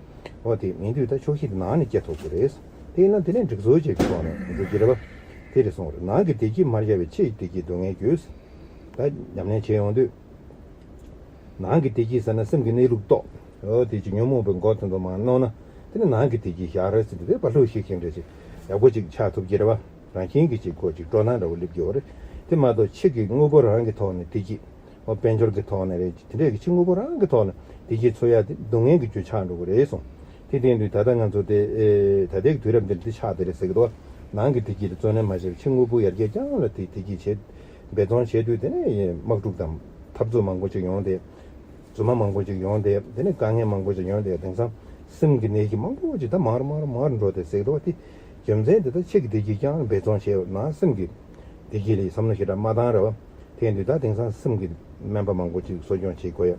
འོ་དེ་མིན་དུས་ད་ཆོག་ཤེས་དེ་ནང་ནས་སྐྱེ་ཐུབ་ཀྱི་རེད་གསུངས། དེ་ཡིན་ན་དེ་ནས་སྒྲིག་སྲོལ་ཅིག་གི་ཐོག་ནས་འགྲོ་གི་རེད་པ། དེ་རེད་གསུངས་རེད། ནང་གི་བདེ་སྐྱིད་མ་བརྒྱབ་པས་ཕྱི་ཡི་བདེ་སྐྱིད་སྡུག་བསྔལ་རྒྱུ། ད་ཉམས་ལེན་བྱེད་ཡོང་དུས། ནང་གི་བདེ་སྐྱིད་ཟེར་ན་སེམས་ཀྱི་གནས་ལུགས་རྟོགས། འོ་དེ་ཅིག་ཉོན་མོངས་པའི་མགོ་དེ་ཚོ་མར་གནོན་ན། དེ་ནི་ནང་གི་བདེ་སྐྱིད་ཤར་རེད་ཟེར་དུས་དེ་བ་ལྷུག་ཤིག་ཤིག་འདྲ་ཅིག་ཡག་པོ་ཅིག་ཆགས་ཐུབ་ཀྱི་རེད་པ། རང་བཞིན་གྱིས་ཅིག་ཁོ་ཅིག་སྤྲོ་སྣང་འདྲ་བོ་སླེབས་ཀྱི་ཡོད་རེད། དེ་མ་གཏོགས་ཕྱི་གི་དངོས་པོ་རང་གི་ཐོག་ནས་བདེ་སྐྱིད། འོ་དཔལ་འབྱོར་གྱི་ཐོག་ནས་རེད། དེ་འདྲས་ཀྱི་ཕྱི་དངོས་པོ་རང་གི་ཐོག་ནས་བདེ་སྐྱིད་འཚོལ་ཡ་དེ་སྡུག་བསྔལ་གྱི་རྒྱུ་ཆགས་འགྲོ་གི་རེད་གསུངས། དེ་བསྟན་དུས་ད་ལྟ་ང་ཚོ་དེ་ཨེ་ད་ལྟའི་དུས་རབས་འདིར་དེ་ཆགས་བསྡད་རེད་ཟེར་གི་འདུག། ནང་གི་བདེ་སྐྱིད་དེ་བརྩོན་ལེན་མ་བྱས་པར་ཕྱི་དངོས་པོ་ཡར་རྒྱས་རྐྱང་ལ་དེ་བདེ་སྐྱིད་བྱེད། འབད་བརྩོན་བྱས་དུས་དེ་ནས་དམག་འཁྲུག་དང་འཐབ་རྩོད་མང་པོ་ཅིག་ཡོང་སྟེ། རྫུན་མ་མང་པོ་ཅིག་ཡོང་སྟེ། དེ་ནས་དཀའ་ངལ་མང་པོ་ཅིག་ཡོང་སྟེ། དེང་སང་སེམས་ཀྱི་ནད་གཞི་མང་པོ་ཅིག་ད་མང་རུ་མང་རུ་མང་རུ་འགྲོ་སྟེ་ཟེར་གི་འདུག་བ། དེ་རྒྱུ་མཚན་དེ་ད་ཕྱི་གི་བདེ་སྐྱིད་རྐྱང་འབད་བརྩོན་བྱས་ན་སེམས་ཀྱི་བདེ་སྐྱིད་ལ་བསམ་བློ་ཞེ་དྲག་མ་བཏང་རེད་བ། དེ་ཡིན་དུས་ད་དེང་སང་སེམས་ཀྱི་སྨན་པ་མང་པོ་ཅིག་གསོ་སྐྱོང་བྱེད་དགོས་ཡ།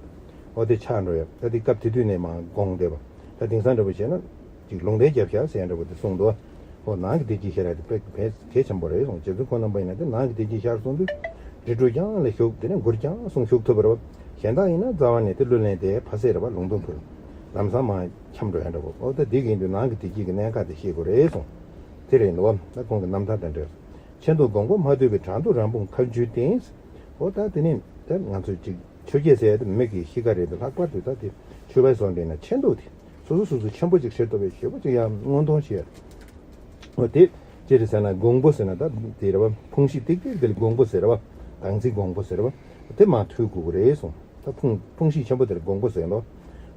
འོ་དེ་ཆགས་འགྲོ་ཡ། ད་དེ་སྐབས་དེ་དུས་ནས་མར་དགོངས་བསྡད་པ། ད་དེང་སང་འདྲ་པོ་བྱས་ན་ཅིག་ལུང་བསྟན་རྒྱབ་ཤག་ཟེར་ཡ་འདྲ་པོ་དེ་གསུངས་འདུག། འོ་ནང་གི་བདེ་སྐྱིད་ཤེས་རབ་དེ་དཔེ་གལ་ཆེན་པོ་རེད་གསུངས། རྗེ་བཙུན་ཁོང་རྣམ་པ་ཡིན་ན་དེ་ནང་གི་བདེ་སྐྱིད་ཤར་སོང་དུས་རི་ཁྲོད་རྐྱང་ལ་ཞུགས། དེ་ནས་མགུར་རྐྱང་གསུང་ཞུགས་ཐུབ་པ་རེད་བ། གཞན་དག་ཡིན་ན་རྩ་བ་ནས་དེ་གླུ་ལེན་དེ་ཕ་སེ་རེད་བ། ལུང་སྟོན་ཕུལ། ལམ་སང་མར་འཁྱམས་འགྲོ་ཡ་འདྲ་པོ། འོ་ད་འདི་གི་ཡིན་དུས་ནང་གི་བདེ་སྐྱིད་ཀྱི་གནད་འགག་དེ་ཤེས་དགོས་རེད་གསུངས། དེ་རེད་འདུག་བ། ད་ཁོང་གི་རྣམ་ཐར་དང་འབྲེལ། ཆེད་དུ་དགོངས་པ་མ་ཐུབ་པའི་བྲང་དུ་རང་ཕུང་ཁ་འཇུས་ཏེ། འོ་ད་དེ་ནས་ད་ང་ཚོས་ཅིག་ཆོས་བརྒྱད་ཟེར་ཡ་དེ་མི་གི་གཤིས་ཀ་རེད་དེ། ལྷག་པར་དུ་ད་དེ་ཆོས་པའི་བཟོ་འདྲ་ན་ཆེད་དུ་དེ་སོ་སོ་སོ་སོ་ཆེན་པོ་ཅིག་ཤེས་ཐུབ་པའི་ཞེ་པོ་ཅིག་ཡང་མངོན་མཐོང་བྱེད་ཡ། འོ་དེ་ཅི་རེད་ཟེར་ན་དགོངས་པ་ཟེར་ན་ད་དེ་རེད་བ། ཕུང་གཤིས་ཏིག་ཏིག་དེ་ལ་དགོངས་པ་ཟེར་བ། དྭངས་བཙིར་དགོངས་པ་ཟེར་བ། དེ་མ་ཐུལ་དགོས་ཀྱི་རེད་གསུངས། ད་ཕུང་ཕུང་གཤིས་ཆེན་པོ་དེར་དགོངས་པ་ཟེར་ནོ།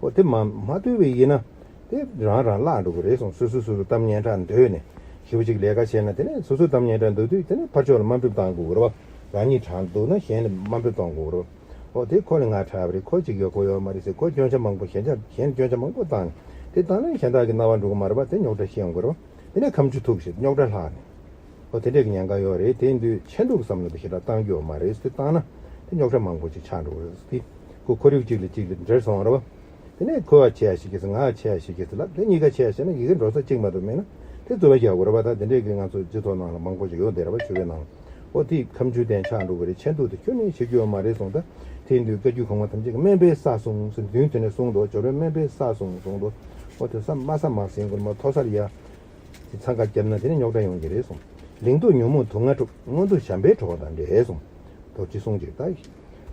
འོ་དེ་མ་མ་ཐུལ་བའི་ཡིན་ན། དེ་རང་རང་བརླག་འགྲོ་གི་རེད་གསུངས། སོ་སོ་སོ་སོ་གཏམ་སྙན་གྲགས་འདོད་ནས་ཞེ་པོ་ཅིག་ལས་ཀ་བྱས་ན་དེ་ནས་སོ་སོ་གཏམ་སྙན་གྲགས་འདོད་དུས་དེ་ནས་ཕར་ཕྱོགས་ལ་དམའ་འབེབས་བཏང་དགོས་ཀྱི་རེད་བ། རང་ཉིད་དྲག་འདུག་ན་གཞན་ལ་དམའ་འབེབས་གཏོང་དགོས་རེད། ཨོ་དེ་ཁོ་ལ་ང་ཁྲག་པ་རེད། ཁོ་གཅིག་ཡོད་ཁོ་ཡོད་མ་རེད་ཟེར། ཁོ་སྐྱོན་ཆ་མང་པོ་གཞན་ཆ་གཞན་སྐྱོན་ཆ་མང་པོ་བཏང་ནས་དེ་བཏང་ནས་གཞན་དག་གི་རྣ་བར་འགྲོ་གི་མ་རེད་པ། དེ་རྙོག་དྲ་ཤེས་ཡོང་གི་རེད་པ། དེ་ནས་ཁ་མཆུ་ཐུག་ཞེས་རྙོག་དྲ་ལྷག་ནས། ཨོ་དེ་འདྲས་ཀྱི་ཉེན་ཁ་ཡོད་རེད། དེ་ཡིན་དུས་ཆད་འགྲོ་གི་བསམ་བློ་དེ་ཞེ་དྲག་བཏང་རྒྱུ་ཡོད་མ་རེད། དེ་བཏང་ན་དེ་རྙོག་དྲ་མང་པོ་ཞིག་ཆགས་འགྲོ་གི་རེད། དེ་ཁོ་ཁོར་ཡུག་གཅིག་ལ་གཅིག་ལ་འབྲེལ་སོང་བ་རེད་པ། དེ་ནས་ཁོས་བྱས་ཤིག་གིས་ང་བྱས་ཤིག་གིས་ལབ། དེ་གཉིས་ཀ་བྱས་ཤེ་ན་ཡི་གེ་འགྲོ་ས་གཅིག་མ་གཏོགས་མེད་ན་དེ་རྩོད་པ་རྒྱག་དགོས་རེད་པ། ད་དེ་འདྲས་ཀྱི་ང་ཚོ་སྤྱི་ཚོགས་ནང་ལ་མང་པོ་ཞིག་ཡོད་བསྡད་རེད་པ། ཆོས་པའི་ནང་ལ། ཨོ་དེ་ཁ་མཆུ་དེ་ཆགས་འགྲོ་གི་རེད། ཆད་འགྲོ་དེ་ཁྱོན་ནས་བྱེད་རྒྱུ་ཡོད་མ་རེད་གསུངས། ད་དེ་ཡིན་དུས་བཀའ་བརྒྱུད་གོང་མ་ཐམས་ཅད་ཀྱི་སྨན་པའི་ས་གསུངས་ཟེར་མདུན་དེ་ནས་གསུངས་འདུག་སྦྱོར་བའི་སྨན་པའི་ས་གསུངས་གསུངས་འདུག་ཨོ་དེ་ས་དམའ་ས་མ་ཟིན་དགོས་མ་མཐོ་སར་ཡ། དེ་འཚང་ཁ་བརྒྱབ་ན་དེ་ནས་རྙོག་དྲ་ཡོང་གི་རེད་གསུངས། ལིང་ཏོག་ཉོན་མོངས་དུག་ལྔ་འཁྲུགས། མངོན་མཐོ་བྱམས་པའི་གྲོགས་དང་འདྲེས་གསུངས། རྡོ་རྗེ་གསུང་ཅིག་ད།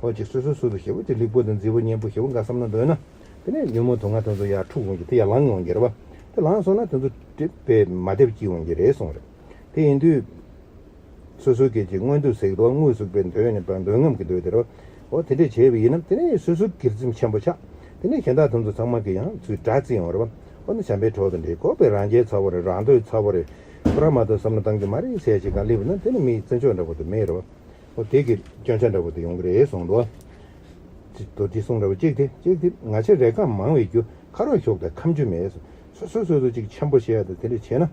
ཨོ་ཅིག་སོ་སོ་སོ་སོ་ཞེ་པོ་ཅིག་ལེགས་པོ་དང་མཛེས་པོ་སྙན་པོ་ཞེ་པོ་འགའ་བསམ་ན་འདོད་ན། དེ་ནས་ཉོན་མོངས་དུག་ལྔ་དེ་ཚོ་ཡར་འཁྲུགས་འོང་གི། དེ་ཡར་ལངས་འོང་གི་རེད་པ། དེ་ལངས་སོང་ན་དེ་ཚོ་དེ་དཔེ་མ་བདེ་བ་སྐྱེ་འོང་གི་རེད་གསུངས་རེད། དེ་ཡིན་དུས། སོ་སོའི་སྐད་ཅིག་མངོན་མཐོ་ཟེར་གི་འདུག་དངོས་སུ་དཔེ་འདོད་ནས་དཔེ་འདོད་རྔམ་གྱི་འདོད་དེ་རོ། འོ་དེ་འདྲས་བྱས་པ་ཡིན་ན་དེ་ནས་སོ་སོའི་སྒེར་སེམས་ཆེན་པོ་ཆགས། དེ་ནས་གཞན་དག་དེ་ཚོ་ཚང་མ་གི་ཡང་ཚུར་དགྲ་བརྩི་ཡོང་རེད་པ། འོ་ན་བྱམས་པའི་གྲོགས་དང་འདྲེས། ཁོ་པའི་རང་རྒྱལ་ཚ་བོ་རེད། རང་འདོད་ཚ་བོ་རེད། ཁོ་རང་མ་གཏོགས་བསམ་བློ་གཏང་རྒྱུ་མ་རེད་ཟེར་ཞིག་གང་སླེབས་ན་དེ་ནི་མིའི་བརྩི་འཇོག་འདྲ་པོ་དེ་མེད་རེད་པ། འོ་དེ་གི་སྐྱོན་ཆ་འདྲ་པོ་དེ་ཡོང་གི་རེད་གསུངས་འདུག་དེ་རྡོ་རྗེ་གསུང་འདྲ་པོ་གཅིག་དེ་གཅིག་དེ་ང་ཆེ་རེ་ཁ་མང་བའི་རྒྱུ་ཁ་རོག་ཤོག་དང་ཁ་མཆུ་མེད་གསུངས། སོ་སོ་སོ་སོ་གཅིག་ཆེན་པོ་བྱས་ཡ་དང་དེ་འདྲས་བྱས་ན།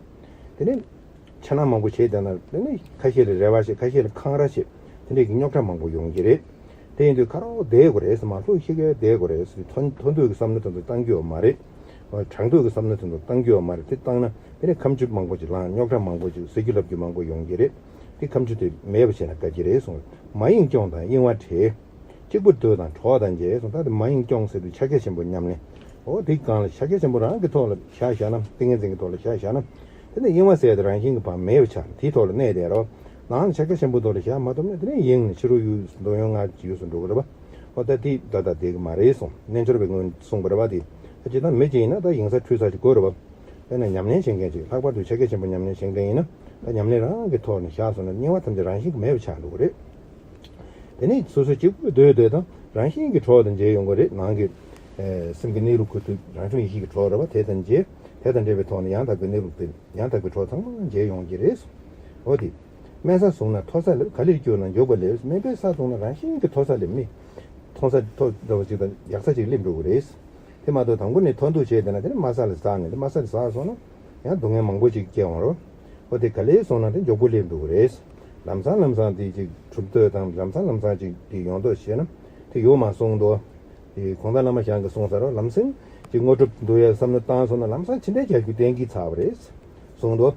དེ་ནི། འཆར་སྣང་མང་པོ་བྱས་བསྡད་ན་དེ་ནི་ཁ་ཤས་ལ་རེ་བ་བྱེད། ཁ་ཤས་ལ་འཁང་ར་བྱེད། དེ་འདྲས་ཀྱི་རྙོག་དྲ་མང་པོ་ཡོང་གི་རེད། དེ་ཡིན་དུས་ཁ་རོག་བསྡད་དགོས་རེད། མ་ལྷོད་ཤི་གེ་བསྡད་དགོས་རེད། ཐོན་ཐོན་འདོད་ཀྱི་བསམ་བློ་དེ་ཚོ་བཏང་རྒྱུ་ཡོད་མ་རེད། དྲང་འདོད་ཀྱི་བསམ་བློ་དེ་ཚོ་བཏང་རྒྱུ་ཡོད་མ་རེད། དེ་བཏང་ན་དེ་ནི་ཁ་མཆུ་མང་པོ་ཅིག་ལངས། རྙོག་དྲ་མང་པོ་ཅིག་ཟེར་རྒྱུ་ལབ་རྒྱུ་མང་པོ་ཡོང་གི་རེད། དེ་ཁ་མཆུ་དེ་མེད་པ་བྱས་ན་དགའ་གི་རེད་གསུངས། མ་ཡེངས་སྐྱོང་དང་གཡེང་བ་བྲལ། གཅིག་པུར་སྡོད་དང་གྲོགས་དང་མཇལ་གསུངས། ད་དེ་མ་ཡེངས་སྐྱོང་ཟེར་དུས་ཕྱག་རྒྱ་ཆེན་པོ་ཉམས་ལེན། འོ་དེ་གང་ལ་ཕྱག་རྒྱ་ཆེན་པོ་རང་གི་ཐོག་ལ་བཞག་བཞག་ན། ཏིང་ངེ་འཛིན་གྱི་ཐོག་ལ་བཞག་བཞག་ན། དེ་ནས་གཡེང་བ་ཟེར་ཡ་དེ་རང་བཞིན་གྱི་བར་མེད་པ་ཆགས། དེའི་ཐོག་ལ་གནས་བསྡད་རོགས། ནང་ལ་ཕྱག་རྒྱ་ཆེན་པོའི་ཐོག་ལ་བཞག་མ་ཐུབ་ན་དེ་ནས་གཡེང་ནས་ཕྱི་རོལ་ཡུལ་འདོད་ཡོན་ལྔ་ཡུལ་སུ་འགྲོ་གི་རེད་པ། འོ་ད་དེ་ད་ད་བསྡད་ཀྱི་མ་རེད་གསུངས། རྣལ་འབྱོར་པའི་སྔོན་གསུངས་པ་རེད་པ། དེ་ད་ཇི་ལྟར་མི་གཅིག་ཡིན་ན་ད་གཡེང་ས་འཁྲུལ་ས་ཅིག་དགོས་རེད་པ། དཔེར་ན་ཉམས་ལེན་བྱེད་མཁན་ཅིག་ལྷག་པར་དུ་ཕྱག་རྒྱ་ཆེན་པོ་ཉམས་ལེན་བྱེད་མཁན་ཡིན་ན། ད་ཉམས་ལེན་རང་གི་ཐོག་ནས་བཞག་སོང་ན་གཡེང་བ་ཐམས་ཅད་རང་བཞིན་གྱིས་མེད་པ་ཆགས་འགྲོ་གི་རེད། དེ་ནས་སོ་སོ་གཅིག་པུ་སྡོད་སྡོད་དང་རང་བཞིན་གྱིས་གྲོགས་དང་མཇལ་ཡོང་གི་རེད། ནང་གི་ཨེ་སེམས་ཀྱི་གནས་ལུགས་ཁུ་ཐུག་རང་བྱུང་ཡེ་ཤེས་ཀྱི་གྲོགས་རེད་པ། དེ་དང་མཇལ། དེ་དང་འབྲེལ་བའི་ཐོག་ནས་ཡང་དག་པའི་གནས་ལུགས་དེ་ཡང་དག་པའི་གྲོགས་ཚང་མ་མཇལ་ཡོང་གི་རེད། འོ་དེ། དམན་ས་བཟུང་ན་མཐོ་ས་སླེབས། ག་ལེར་བསྐྱུར་ན་མགྱོགས་པ་སླེབས། དམན་པའི་ས་བཟུང་ན་རང་བཞིན་གྱིས་མཐོ་ས་སླེབས། མི་མཐོ་ས་མཐོ་འདྲ་བོ་ཅིག་དང་ཡག་ས་ཅིག་སླེབས་འགྲོ་གི་རེད། དེ་མ་གཏོགས་དང་པོ་ནས་མཐོ་འདུག་བྱས་བསྡད་ན་དེ་ནི་དམའ་ས་ལ་ཟགས་ནས། དེ་དམའ་ས་ལ་ཟགས་སོང་ན་ཡང་སྡུག་བསྔལ་མང་པོ་ཅིག་སྐྱེ་འོང་རོ། འོ་དེ་ག་ལེར་སོང་ན་དེ་མགྱོགས་པོ་སླེབས་འགྲོ་གི་རེད། ལམ་སང་ལམ་སང་དེ་ཅིག་གྲུབ་འདོད་དང་ལམ་སང་ལམ་སང་ཅིག་དེ་ཡོང་འདོད་བྱས་ན་དེ་ཡོང་མ་སོང་དོ། དེ་གོང་ས་བླ་མ་ཞང་གིས་གསུངས་ས་རོ། ལམ་སེང་ཅིག་དངོས་གྲུབ་འདོད་ཡ་བསམ་བློ་བཏང་སོང་ན་ལམ་སང་ཕྱིར་དྲན་རྒྱག་རྒྱུ་གཏན་འཁེལ་ཚར་བ་རེད། གསུངས་འདུག་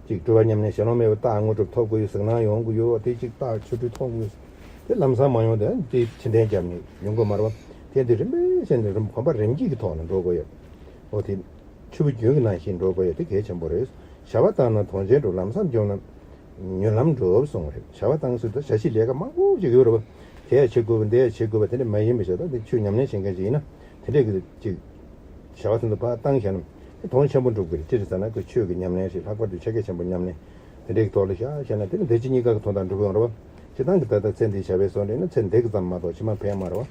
ཅིག་སྤྲུལ་པ་ཉམས་ལེན་ཞལ་ལུང་མེད་པར་རྟགས་དངོས་གྲུབ་ཐོབ་དགོས་ཡོད། གཟིགས་སྣང་ཡོང་དགོས་ཡོད། དེ་ཅིག་རྟགས་ཆོ་འཕྲུལ་མཐོང་དགོས། དེ་ལམ་སང་མ་ཡོང་དེ་དེ་ཕྱིར་དྲན་རྒྱབ་ནས་ཡོང་དགོས་མ་རེད་པ། དེ་འདི་རིམ་པས་བྱས་ནས་རིམ་གོམ་པ་རིམ་གྱིས་ཀྱི་ཐོག་ནས་འགྲོ་དགོས་ཡོད། འོ་དེ་ཆུ་བོ་རྒྱུན་གྱི་ནང་བཞིན་འགྲོ་དགོས་ཡོད། དེ་གལ་ཆེན་པོ་རེད། བྱ་བ་བཏང་ན་དོན་ཆེན་འགྲུབ། ལམ་སང་འགྱོ་ན་མྱུར་ལམ་འགྲུབ་གསུངས་པ་རེད། བྱ་བ་བཏང་ཟེར་དུས་བྱ་བྱེད་ལས་ཀ་མང་པོ་ཅིག་ཡོད་རེད་པ། དེ་ཡ་བྱེད་དགོས་པ་འདི་ཡ་བྱེད་དགོས་པ་དེ་འདྲ་མ་ཡིན་པ་ཞིག་དང་། དེ་ཆོས་ཉམས་ལེན་བྱེད་མཁན་ཅིག་ཡིན་ན་དེ་འདྲས་ཀྱི་ཅིག་བྱ་བ་དེ་ཚོ་ཕར་བཏང་བཞག་ན་དེ་དོན་ཆེན་པོ་འགྲུབ་ཀྱི་རེད། ཅི་རེད་ཟེར་ན་ཁོ་ཆོས་ཀྱི་ཉམས་ལེན་ཞིག་ལྷག་པར་དུ་ཕྱག་རྒྱ་ཆེན་པོ་ཉམས་ལེན་དེ་འདྲས་ཀྱི་ཐོག་ལ་བཞག་བཞག་ན་དེ་ནི་བདེ་སྐྱིད་གཉིས་ཀ་གི་དོན་དག་འགྲུབ་ཡོང་རེད་པ། སྤྱིར་བཏང་གི་ད་ལྟ་ཚེ་འདིའི་བྱ་བའི་བཟོ་འདྲ་ཡིན་ན་ཚེ་འདི་གི་ཙམ་མ་གཏོགས་ཕྱི་མ་ཕན་མ་རེད་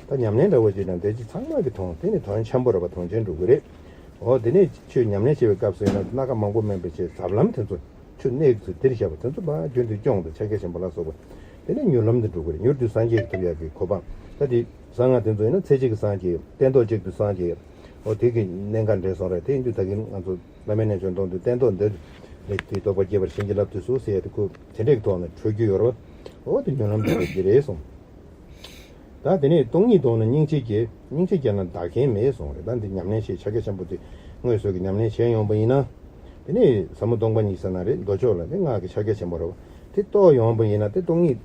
པ། ད་ཉམས་ལེན་འདྲ་བོ་ཅིག་དང་བདེ་སྐྱིད་ཚང་མ་གི་དོན་དེ་ནི་དོན་ཆེན་པོ་རེད་པ། དོན་ཆེན་འགྲུབ་ཀྱི་རེད། འོ་དེ་ནས་ཆོས་ཉམས་ལེན་བྱེད་པའི་སྐབས་སུ་ཡིན་ན་སྣ་ཁ་མང་པོ་དམན་པའི་ཆེད་ཟབ་ལམ་དེ་ཚོ་ཆུ་གནས་ཚུལ་འདིར་བཤད་པ་དེ་ཚོ་ཕར་རྒྱུན་དུ་སྐྱོང་དང་ཕྱག་རྒྱ་ཆེན་པོ་ལ་སོགས་པ། དེ་ནས་མྱུར་ལམ་དུ་འགྲོ་གི་རེད། མྱུར་དུ་སངས་རྒྱས་ཀྱི་ཐོབ་ཡག་གི་གོ་འཕང་། ད་དེ་གསང་སྔགས་དེ་ཚོ་ཡིན་ན་ཚེ་གཅིག་གི་སངས་རྒྱས། སྟན་ཐོག་གཅིག་ཏུ་སངས་རྒྱས། འོ་དེ་གི་གནད་འགག་འདྲེས་སོང་རེད། དེ་ཡིན་དུས་ད་གིན་ང་ཚོ་བླ་མའི་རྣལ་འབྱོར་མདོ་འདི་སྟན་ཐོག་འདི་ནས་དེ་རྟོགས་པ་སྐྱེས་པར་བྱིན་གྱིས་བརླབ་ཏུ་གསོལ་ཟེར་ཡ་དེ་ཁོ་དེ་འདྲས་ཀྱི་ཐོག་ནས་གྲོལ་རྒྱུ་ཡོད་རེད་པ། འོ་དེ་མྱུར་ལམ་དུ་འགྲོ་གི་རེད་གསུངས། ད་དེ་ནས་སྟོང་ཉིད་རྟོགས་ན་སྙིང་རྗེ་སྐྱེ། སྙིང་རྗེ་སྐྱེས་ན་བདག་རྐྱེན་མེད་གསུངས་རེད། ད་འདི་ཉམས་ལེན་བྱེད་ཕྱག་རྒྱ་ཆེན་པོ་དེ་དངོས་སུ་གི་ཉམས་ལེན་བྱས་ཡོང་པ་ཡིན་ན། དེ་ནས་ཟབ་མོ་སྟོང་པ་ཉིད་ཟེར་ན་རེད། མདོ་ཕྱོགས་ལ་ནི་སྔགས་ཀྱི་ཕྱག་རྒྱ་ཆེན་པོ་རེད་པ། དེ་རྟོགས་ཡོང་པ་ཡིན་ན་དེ་སྟོང་ཉིད།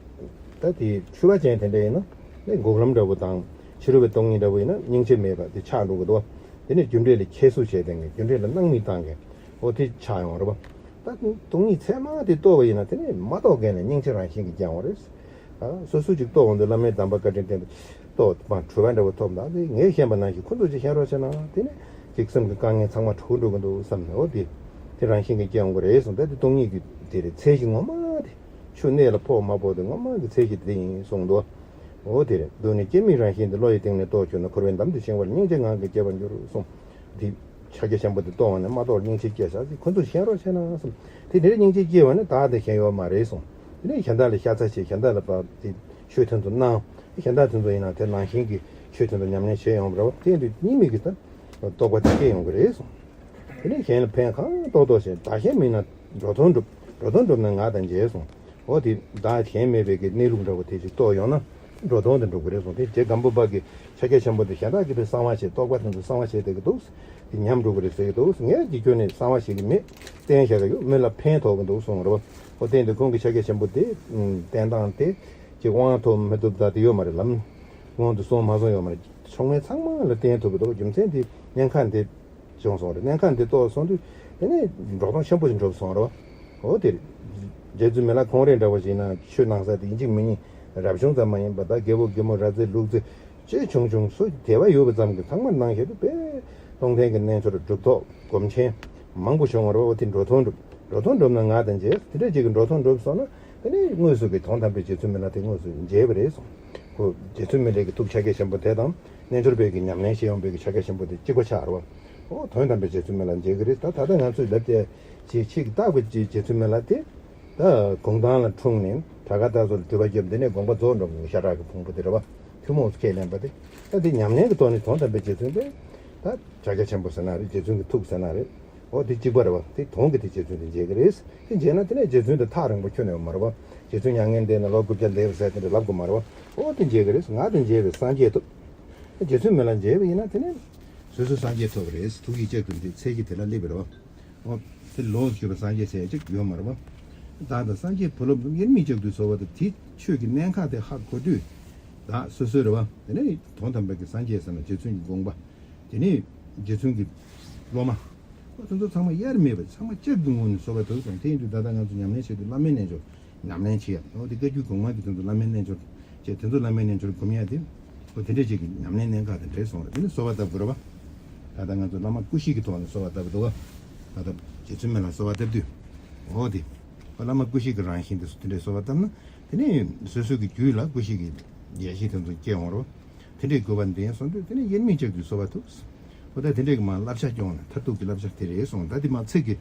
ད་དེ་འཁྲུལ་པ་ཅན་དེ་འདྲ་ཡིན་ན་ནི་འགོག་ལམ་འདྲ་བོ་དང་ཕྱི་རོལ་པའི་སྟོང་ཉིད་འདྲ་བོ་ཡིན་ན་སྙིང་རྗེ་མེད་པ་དེ་ཆགས་འགྲོ་གི་འདུག་པ། དེ་ནས་རྒྱུ་འབྲས་ལ་ཁྱད་གསོད་བྱས་ཏེ་རྒྱུ་འབྲས་ལ་སྣང་མེད་བཏང་མཁན། འོ་དེ་ཆགས་ཡོང་རེད་པ། ད་སྟོང་ཉིད་ཚད་མ་དེ་རྟོགས་པ་ཡིན་ན་དེ་ནས་མ་རྟོགས་མཁན་ལ་སྙིང་རྗེ་རང་བཞིན་གྱིས་སྐྱེ་འོང་རེད། ཨ། སོ་སོ་ཅིག་རྟོགས་འོང་དུས་བླ་མའི་གདམས་པ་བཀའ་དྲིན་བརྟེན་ཏེ་རྟོགས་པ་གྲུབ་པ་འདྲ་བོ་ཐོབ་ན་དེ་ངས་ཤེས་པ་ནང་བཞིན་ཁོ་ཚོ་ཅིག་ཤེས་རོགས་བྱས་ན་དེ་ནས་ཅིག་སེམས་ཀྱི་དཀའ་ངལ་ཚང་མ་གྲོལ་འགྲོ་གི་འདུག་བསམ་ནས། འོ་དེ་དེ་རང་བཞིན་གྱིས་སྐྱེ་འོང་གི་རེད་གསུངས། ད་དེ་སྟོང་ཉིད་ཀྱི་དེ་རེད། ཚད་གཞི་ངོ་མ་དེ་ཆུ་གནས་ལ་ཕོག་མ་ཕོག་དེ་ངོ་མ་གི་ཚད་གཞི་དེ་ཡིན་གསུངས་འདུག་འོ་དེ་རེད། སྡུག་བསྔལ་སྐྱེ་མེད་རང་བཞིན་དེ། བློ་ཡི་གཏིང་ནས་རྟོགས་གྱུར་ན། འཁོར་བའི་འདམ་དུ་བྱིང་བར་སྙིང་རྗེ་ངང་གིས་སྐྱེ་བར་འགྱུར་གསུངས། དེ་ཕྱག་རྒྱ་ཆེན་པོ་དེ་རྟོགས་པ་ནས་མ་རྟོགས་སྙིང་རྗེ་སྐྱེ་བཞག་ཅིག་ཁོ་ཚོས་ཤེས་རོགས་བྱས་ན་གསུངས། དེ་འདྲའི་སྙིང་རྗེ་སྐྱེ་བ་ནི་བདག་དང་གཞན་ཡོད་མ་རེད་གསུངས། དེ་ནས་གཞན་དག་ལ་ཤ་ཚ་བྱེད། གཞན་དག་ལ་བབ་དེ་ཆོས་དོན་དུ་སྣང་། གཞན་དག་དེ་ཚོ་ཡིན་ན་དེ་ནང་བཞིན་གྱི་ཆོས་དེ་ཚོ་ཉམས་ལེན་བྱེད་ཡོང་བ་རེད་བ། དེ་ཡིན་དུས་གཉིས་མེད་ཀྱི་ད་རྟོགས་པ་དེ་སྐྱེ་ཡོང་གི་རེད་གསུངས། དེ་ནས་གཞན་ལ་ཕན་གང་ཏོག་ཏོག་བྱེད། བདག་གཞན་མིན་ན་འགྲོ་དོན་སྒྲུབ། འགྲོ་དོན་སྒྲུབ་ན་ང་དང་མཇལ་གསུངས། འོ་དེ་བདག་གཞན་མེད་པའི་གི་གནས་ལུགས་འདྲ་བོ་དེ་ཅིག་རྟོགས་ཡོང་ན་འགྲོ་དོན་དེ་འགྲུབ་གི་རེད་གསུངས། དེ་རྗེ་སྒམ་པོ་པ་གི་ཕྱག་རྒྱ་ཆེན་པོ་དེ་གཞན་དག་གིས་དཔེ་གསང་བ་བྱེད། རྟོགས་པ་དེ་ཚོ་གསང་བ་བྱེད་བསྡད་ཀྱི་འདུག་དེ་ཉམས་འགྲོ་གི་རེད་ཟེར་གྱི་འདུག་ངས་ཀྱི་ཁྱོན་ནས་གསང་བ་ཞིག་གི་མེད། བསྟན་བཞག་གི་ཡོད། མི་ལ་ཕན་ཐོགས་ཀྱི་འདུག་གསུངས་རེད་བ། འོ་བསྟན་དེ་ཁོང་གི་ཕྱག་རྒྱ་ཆེན་པོ་དེ་བསྟན་སྟངས་དེ་ཅིག་དབང་ཐོབ་མི་ཐོབ་ད་དེ་ཡོད་མ་རེད། ལམ་སྔོན་དུ་སོང་མ་སོང་ཡོད་མ་རེད། ཚང་མས་ཚང་མ་ལ་བསྟན་ཐུབ་ཀྱི་འདུག་རྒྱུ་མཚན་དེ་གནད་འགག་འདི་བྱུང་སོང་རེད། གནད་འགག་འདི་རྟོགས་སོང་དུས་དེ་ནས་འགྲོ་སྟངས་ཆེན་པོ་ཞིག་འགྲུབ་སོང་རེད་བ། འོ་དེ་རེད། རྗེ་བཙུན་མི་ལ་ཁོང་རེ་འདྲ་བ་ཞིག་ན་ཆོས་གནང་ས་དེ་ཡིན་གཅིག་མིན་གཉིས་རབ་བྱུང་ཙམ་མ་ཡིན་པ། ད་རྒད་པོ་རྒན་མོ་ར་རྫི་ལུག་རྫི་ཅེས་ཆུང་ཆུང་སུ་དད་པ་ཡོད་པ་ཙམ་གྱིས་ཚང་མ་གནང་བཞིན་དུ་དཔེ་སྟོང་ཐུན་གྱི་རྣལ་འབྱོར་གྲུབ་ཐོབ་སྒོམ་ཆེན་མང་པོ་བྱུང་བ་རེད་བ། དེ་འགྲོ་དོན་གྲུབ། འགྲོ་དོན་གྲུབ་ན་ང་དང་མཇལ། དེ་འདྲ་ཅིག་གི་འགྲོ་དོན་གྲུབ་སོང་ན་དེ་ནས་དངོས་སུ་གི་དོན་དམ་པའི་རྗེ་བཙུན་མི་ལ་དེ་དངོས་སུ་མཇལ་བ་རེད་གསུངས། ཁོ་རྗེ་བཙུན་མི་ལའི་གི་ཐུགས་ཕྱག་རྒྱ་ཆེན་པོ་དེ་དང་རྣལ་འབྱོར་པའི་གི་ཉམས་ལེན་བྱེད་ཡོང་པའི་གི་ཕྱག་རྒྱ་ཆེན་པོ་དེ་གཅིག་པ་ཆགས་རེད་བ། ཨོ་དོན་དམ་པའི་རྗེ་བཙུན་མི་ལ་མཇལ་གི་རེད། ད་ད་ལྟ་ང་ཚོས་ལབ་དེ་ཅིག་ཅིག་བཏགས་པའི་རྗེ་བཙུན་མི་ལ་དེ། ད་གུང་ཐང་ལ་འཁྲུངས་ནས་བྲག་དཀར་སྟག་མཚོ་ལ་སྒྲུབ་པ་བརྒྱབ། འདི་ནས་དགོངས་པ་རྫོགས་འགྲོ་གི། ཤ་ཁྲག་གི་ཕུང་པོ་དེ་རེད་བ། ཐུན་མོང་སུ་ཁས་ལེན་པ་དེ། ད་འདི་ཉམས་ལེན་གྱི་ཐོག་ནས་དོན་དམ་པའི་རྗེ་བཙུན་དེ་ད་ཕྱག་རྒྱ་ཆེན་པོ་ཟེར་ན་རེད། རྗེ་བཙུན་གྱི་ཐུགས་ཟེར་ན་རེད། འོ་དེ་གཅིག་པ་རེད་བ། དེ་དོན་གྱི་དེ་རྗེ་བཙུན་དེ་མཇལ་གི་རེད། དེ་མཇལ་ན་དེ་ནས་རྗེ་བཙུན་དེ་ཐག་རིང་པོ་ཁྱོན་ནས་ཡོད་མ་རེད་བ། རྗེ་བཙུན་མྱ་ངན་འདས་ནས་ལོ་དགུ་བརྒྱ་འདས་པ་ཟེར་དེ་འདྲ་ལབ་དགོས་མ་རེད་བ། འོ་དེ་མཇལ་གི་རེད། ང་དེ་མཇལ་བའི་སངས་རྒྱས་ཐོབ། རྗེ་བཙུན་མི་ལ་མཇལ་བ་ཡིན་ན་དེ་ནས་སོ་སོའི་སངས་རྒྱས་ཐོབ་པ་རེད། ཐུགས་ཀྱི་ལྕགས་ཀྱུ་དེ་ཚད་ཀྱི་དེ་ལ་སླེབས་པ་རེད་བ། འོ། དེ་ལོངས་སུ་སྤྱོད་པའི་སངས་རྒྱས་ཟེར་ཡ་གཅིག་ཡོད་མ་རེད་བ། བདག་དང་སངས་རྒྱས་བུ་སློབ་དབྱེར་མེད་ལྕགས་ཀྱུ་ཟེར་བ་དང་དེ་ཆོས་ཀྱི་གནད་འགག་དེ་ཧ་གོ་དུས། བདག་སོ་སོའི་རེད་བ། དེ་ནས་དོན་དམ་པའི་གི་སངས་རྒྱས་ཟེར་ན་རྗེ་བཙུན་གྱི་དགོངས་པ། དེ་ནས་རྗེ་བཙུན་གྱི་སློབ་མ། འོ་དེ་ཚོ་ཚང་མ་དབྱེར་མེད་པ་ཚང་མ་ལྕགས་ཀྱུ་ངོས་ནས་གསོལ་བ་འདེབས་སོང་། དེ་ཡིན་དུས་ད་ལྟ་ང་ཚོ་ཉམས་ལེན་བྱེད་དུས་བླ་མའི་རྣལ་འབྱོར། ཉམས་ལེན་བྱེད་ཡ། འོ་དེ་བཀའ་བརྒྱུད་གོང་མ་གི་དོན་དུ་བླ་མའི་རྣལ་འབྱོར་བྱས། དེ་ཚོ་བླ་མའི་རྣལ་འབྱོར་སྒོམ་ཡ་དེ། འོ་དེ་འདྲས་ཅིག་གི་ཉམས་ལེན་གནད་འགག་དེ་འདྲས་སོང་རེད། དེ་ནི་གསོལ་བ་བཏབ་དགོས་རེད་བ། ད་ལྟ་ང་ཚོ་བླ་མ་སྐུ་བཤེས་ཀྱི་ཐོག་ནས་གསོལ་བ་བཏབ་འདུག་བ། ད་ལྟ་རྗེ་བཙུན་མི་ལ་གསོལ་བ་བཏབ་དུས། འོ་དེ། བླ་མ་སྐུ་བཤེས་ཀྱི་རང་བཞིན་དེ་ཚོ་དེ་འདྲས་གསོལ་བ་བཏབ་ན། དེ་ནས་སོ་སོ་གི་རྒྱུད་ལ་སྐུ་བཤེས་ཀྱི་ཡེ་ཤེས་དེ་ཚོ་སྐྱེ་འོང་རེད་བ། དེ་འདྲས་དགོས་པ་འདི་སོང་དུས་དེ་ནས་དབྱེར་མེད་ལྕགས་ཀྱུ་གསོལ་བ་ཐུབ། འོ་ད་དེ་འདྲས་ཀྱི་མ་བསླབ་བྱ་སྐྱོང་ན་མཐར་ཐུག་གི་བསླབ་བྱ་དེ་རེད་སོང་། ད་དེ་མ་ཚིག་གི་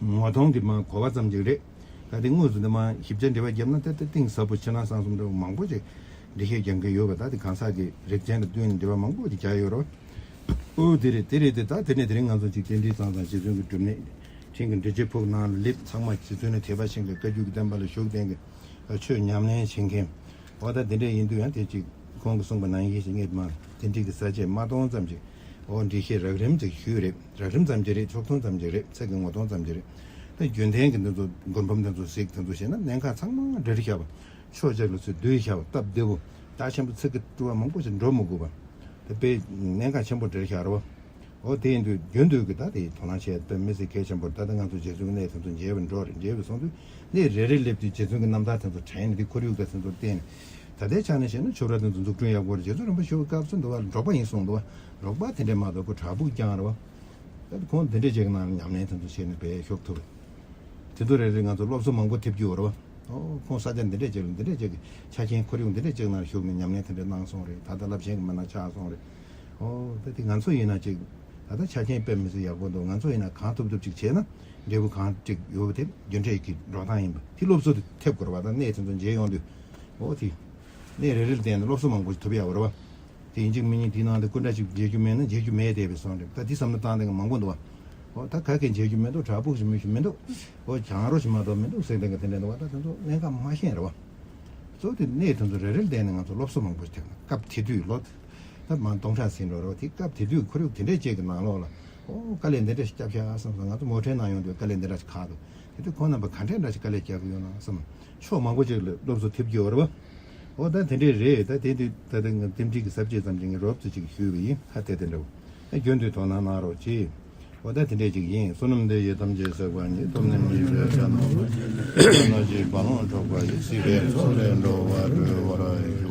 ངོ་གདོང་གི་མ་གོ་བ་ཙམ་ཅིག་རེད། ད་དེ་དངོས་སུ་འདི་མ་ཞིབ་ཆ་འགྲེལ་པ་བརྒྱབ་ན་ད་ལྟ་གཏིང་ཟབ་པོ་ཕྱི་ནང་གསང་གསུམ་འདྲ་བོ་མང་པོ་ཅིག་འགྲེལ་བཤད་རྒྱག་མཁན་ཡོད་པ། ད་དེ་གང་ཟག་གི་རིགས་ཅན་ལ་བསྟུན་ནས་འགྲེལ་པ་མང་པོ་ཅིག་རྒྱག་ཡོད་རེད། ཨོ་དེ་རེད་དེ་རེད། དེ་ད་དེ་ནས་དེ་རིང་ང་ཚོ་ཅིག་རྟེན་འབྲེལ་གཙང་གཙང་རྗེ་བཙུན་གྱི་སྒྲུབ་གནས་ཁྲིམས་ཀྱི་འགྲེལ་བྱེད་ཕུག་ནང་ལ་སླེབས། ཚང་མ་རྗེ་བཙུན་ནས་ཐེག་པ་ཆེན་གྱི་བཀའ་བརྒྱུད་ཀྱི་བསྟན་པ་ལ་ཞུགས་ལྡན་གྱི་ཆོས་ཉམས་ལེན་བྱེད་མཁན། འོ་ད་དེ་འདྲས་ཡིན་དུས་ཡང་དེ་ཅིག་ཁོང་གིས་གསུངས་པ་ནང་བཞིན་ཞིག་ངས་མ་དེ་འགྲིག་གི་ས་བཅད་མ་སྟོང་ཙམ་ཅིག་འོ་འགྲེལ་བཤད་རགས་རིམ་ཅིག་ཞུས་རེད། རགས་རིམ་ཙམ་ཅིག་རེད། ཕྱོགས་མཐོང་ཙམ་ཅིག་རེད། ཚིག་གི་ངོ་གདོང་ཙམ་ཅིག་རེད། ད་རྒྱུན་ལྡན་གྱི་འདི་ཚོ་མགུར་འབུམ་འདི་ཚོ་གཟིགས། འདི་ཚོ་བྱས་ན་གནད་འགག་ཚང་མ་འགྲེལ་བཤད་བྱས་པ། ཕྱོགས་གཅིག་ལ་ཚུར་བསྡུས་བྱས་པ་སྟབས་བདེ་པོ། རྒྱ་ཆེན་པོ་ཚིག་གི་དཀྲུག་པ་མང་པོ་ཞིག་འགྲོ་མི་དགོས་པ། དེ་དཔེ་གནད་འགག་ཆེན་པོ་འགྲེལ་བཤད་རེད་བ། འོ་དེ་ཡིན་དུས་རྒྱུན་དུ་གི་ད་དེ་དོ་སྣང་བྱས་དཔེ་མི་སྲིད་གལ་ཆེན་པོ་རེད། ད་ལྟ་ང་ཚོ་རྗེ་བཙུན་གནས་དེ་ཚོ་མཇལ་བར་འགྲོ་རེད། མཇལ་བར་སོང་དུས་གནས་རེ་རེ་སླེབས་དུས་རྗེ་བཙུན་གྱི་རྣམ་ཐར་དེ་ཚོ་དྲན་ནས། དེ་ཁོར་ཡུག་དང་དེ་ཚོར་བརྟེན་ནས། ད་ལྟའི་ཆ་ནས་བཤད་ན་ཆོས་ར་དེ་ཚོ་འཛུགས་སྐྲུན་ཡག་པོ་རེད། རྗེ་བཙུན་རིན་པོ་ཆེ་བའི་སྐབས་སུ་འདུག་བ། འབྲོག་པ་ཡིན་གསུངས་འདུག་བ། འབྲོག་པ་དེ་འདྲས་མ་གཏོགས་ཁོ་བྲག་ཕུག་རྐྱང་རེད་བ། ད་ཁོང་དེ་འདྲས་ཅིག་གི་ནང་ལ་ཉམས་ལེན་དེ་ཚོ་བྱས་ནས་དཔེ་ཞུགས་ཐུབ་རེད། དེ་ཚོ་རེ་རེ་ང་ཚོ་སློབ་གསོ་མང་པོ་ཐེབས་རྒྱུ་ཡོད་རེད་བ། ཨོ་ཁོང་ས་ཆ་འདི་འདྲས་ཅིག་ལ་འདི་འདྲས་ཅིག་གི་ཆ་རྐྱེན་ཁོར་ཡུག་འདི་འདྲས་ཅིག་ནང་ཞུགས་ནས་ཉམས་ལེན་དེ་འདྲས་གནང་སོང་རེད། ད་ལྟ་རླབས་ཆེན་གྱི་མི་སྣ་ཆགས་སོང་རེད། ཨོ་ད་དེ་ང་ཚོ་ཡིན་ན་ཅིག་ད་ལྟ་ཆ་རྐྱེན་དཔེ་མི་སྲིད་ཡག་པོ་འདུག་ང་ཚོ་ཡིན་ན་གང་ཐུབ་ཐུབ་ཅིག་བྱས་ན་འབྲས་བུ་གང་ཅིག་ཡོད་པ་དེ་རྒྱུ་འབྲས་ཀྱི་འགྲོ་སྟངས་ཡིན་པ་དེ་སློབ་གསོ་དེ་ཐེབས་དགོས་རེད་བ། ད་གནས་དེ་ཚོ་མཇལ་ཡོང་དུས་ཨོ་དེ་གནས་རེ་རེ་ལ་བརྟེན་ནས་སློབ་གསོ་མང་པོ་ཞིག་ཐོབ་ཡག་ཡོད་རེད་བ། དེ་ཡིན་གཅིག་མིན་གཉིས་དེའི་ནང་དུ་སྐུ་འདྲ་ཞིག་མཇལ་རྒྱུ་མེད་ན་མཇལ་རྒྱུ་མེད་བསྡད་པའི་བཟོ་འདྲ། ད་དེ་བསམ་བློ་བཏང་བསྡད་མཁན་མང་པོ་འདུག་བ། ཨོ་ད་ག་གེ་མཇལ་རྒྱུ་མི་འདུག་བྲག་ཕུག་ཞིག་མི་ཞིག་མི་འདུག་ཨོ་གྱང་རོ་ཞིག་མ་གཏོགས་མི་འདུག་ཟེར་བསྡད་མཁན་དེ་འདྲ་འདུག་བ། ད་དེ་ཚོ་གནད་འགག་མ་ཤེས་རེད་བ། གཙོ་བོ་དེ་གནས་དེ་ཚོ་རེ་རེ་ལ་བརྟེན་ནས་ང་ཚོ་སློབ་གསོ་མང་པོ་ཞིག་ཐེབས་ན། སྐབས་དེ་དུས་ལོ་ད་མ་སྟོང་ཕྲག་ཟིན་འགྲོ་རེད་བ། དེ་སྐབས་དེ་དུས་ཁོར་ཡུག་དེ་འདྲས་ཅིག་གི་ནང་ལོགས་ལ་ཨོ་དཀའ་ལས་འདི་འདྲ་ཞིག་བརྒྱབ་ཤག་བསམ་སོང་། ང་ཚོ་མོ་ཊའི་ནང་ཡོང་དུས་དཀའ་ལས་འདི་འདྲ་ཞིག་ཁག་འདུག་དེ་དུས་ཁོང་རྣམ་པ་ག་འདྲས་འདྲ་ཞིག་དཀའ་ལས་རྒྱག་གི་ཡོད་ན་བསམ། ཕྱོགས་མང་པོ་ཅིག་ལ་སློབ་གསོ་ཐེབས་ཀྱི་ཡོད་རེད་བ། ཨོ་ད་དེ་འདྲས་རེད། ད་དེ་དུས་ད་ལྟ་ང་རྟེན་འབྲེལ་གྱི་ས་བཅད་ཙམ་ཅིག་ངས་རོབ་ཙམ་ཅིག་ཞུས་པ་ཡིན། ཧ་དེ་དེ་འདྲ་བོ། ཨ་རྒྱུན་དུ་དོ་སྣང་གནང་རོགས་གྱིས། ཨོ་ད་དེ་འདྲས་ཅིག་ཡིན། བསོད་ནམས་འདི་ཡིས་ཐམས་ཅད་གཟིགས་པ་ཉིད། ཐོབ་ནས་ཉེས་པའི་དགྲ་རྣམས་ཕམ་བྱས་ཏེ། སྣོད་བཅུད་རྦ་ཀློང་འཁྲུགས་པ་ཡི། སྲིད་པའི་མཚོ་ལས་འགྲོ་བ་སྒྲོལ་བར་ཤོག།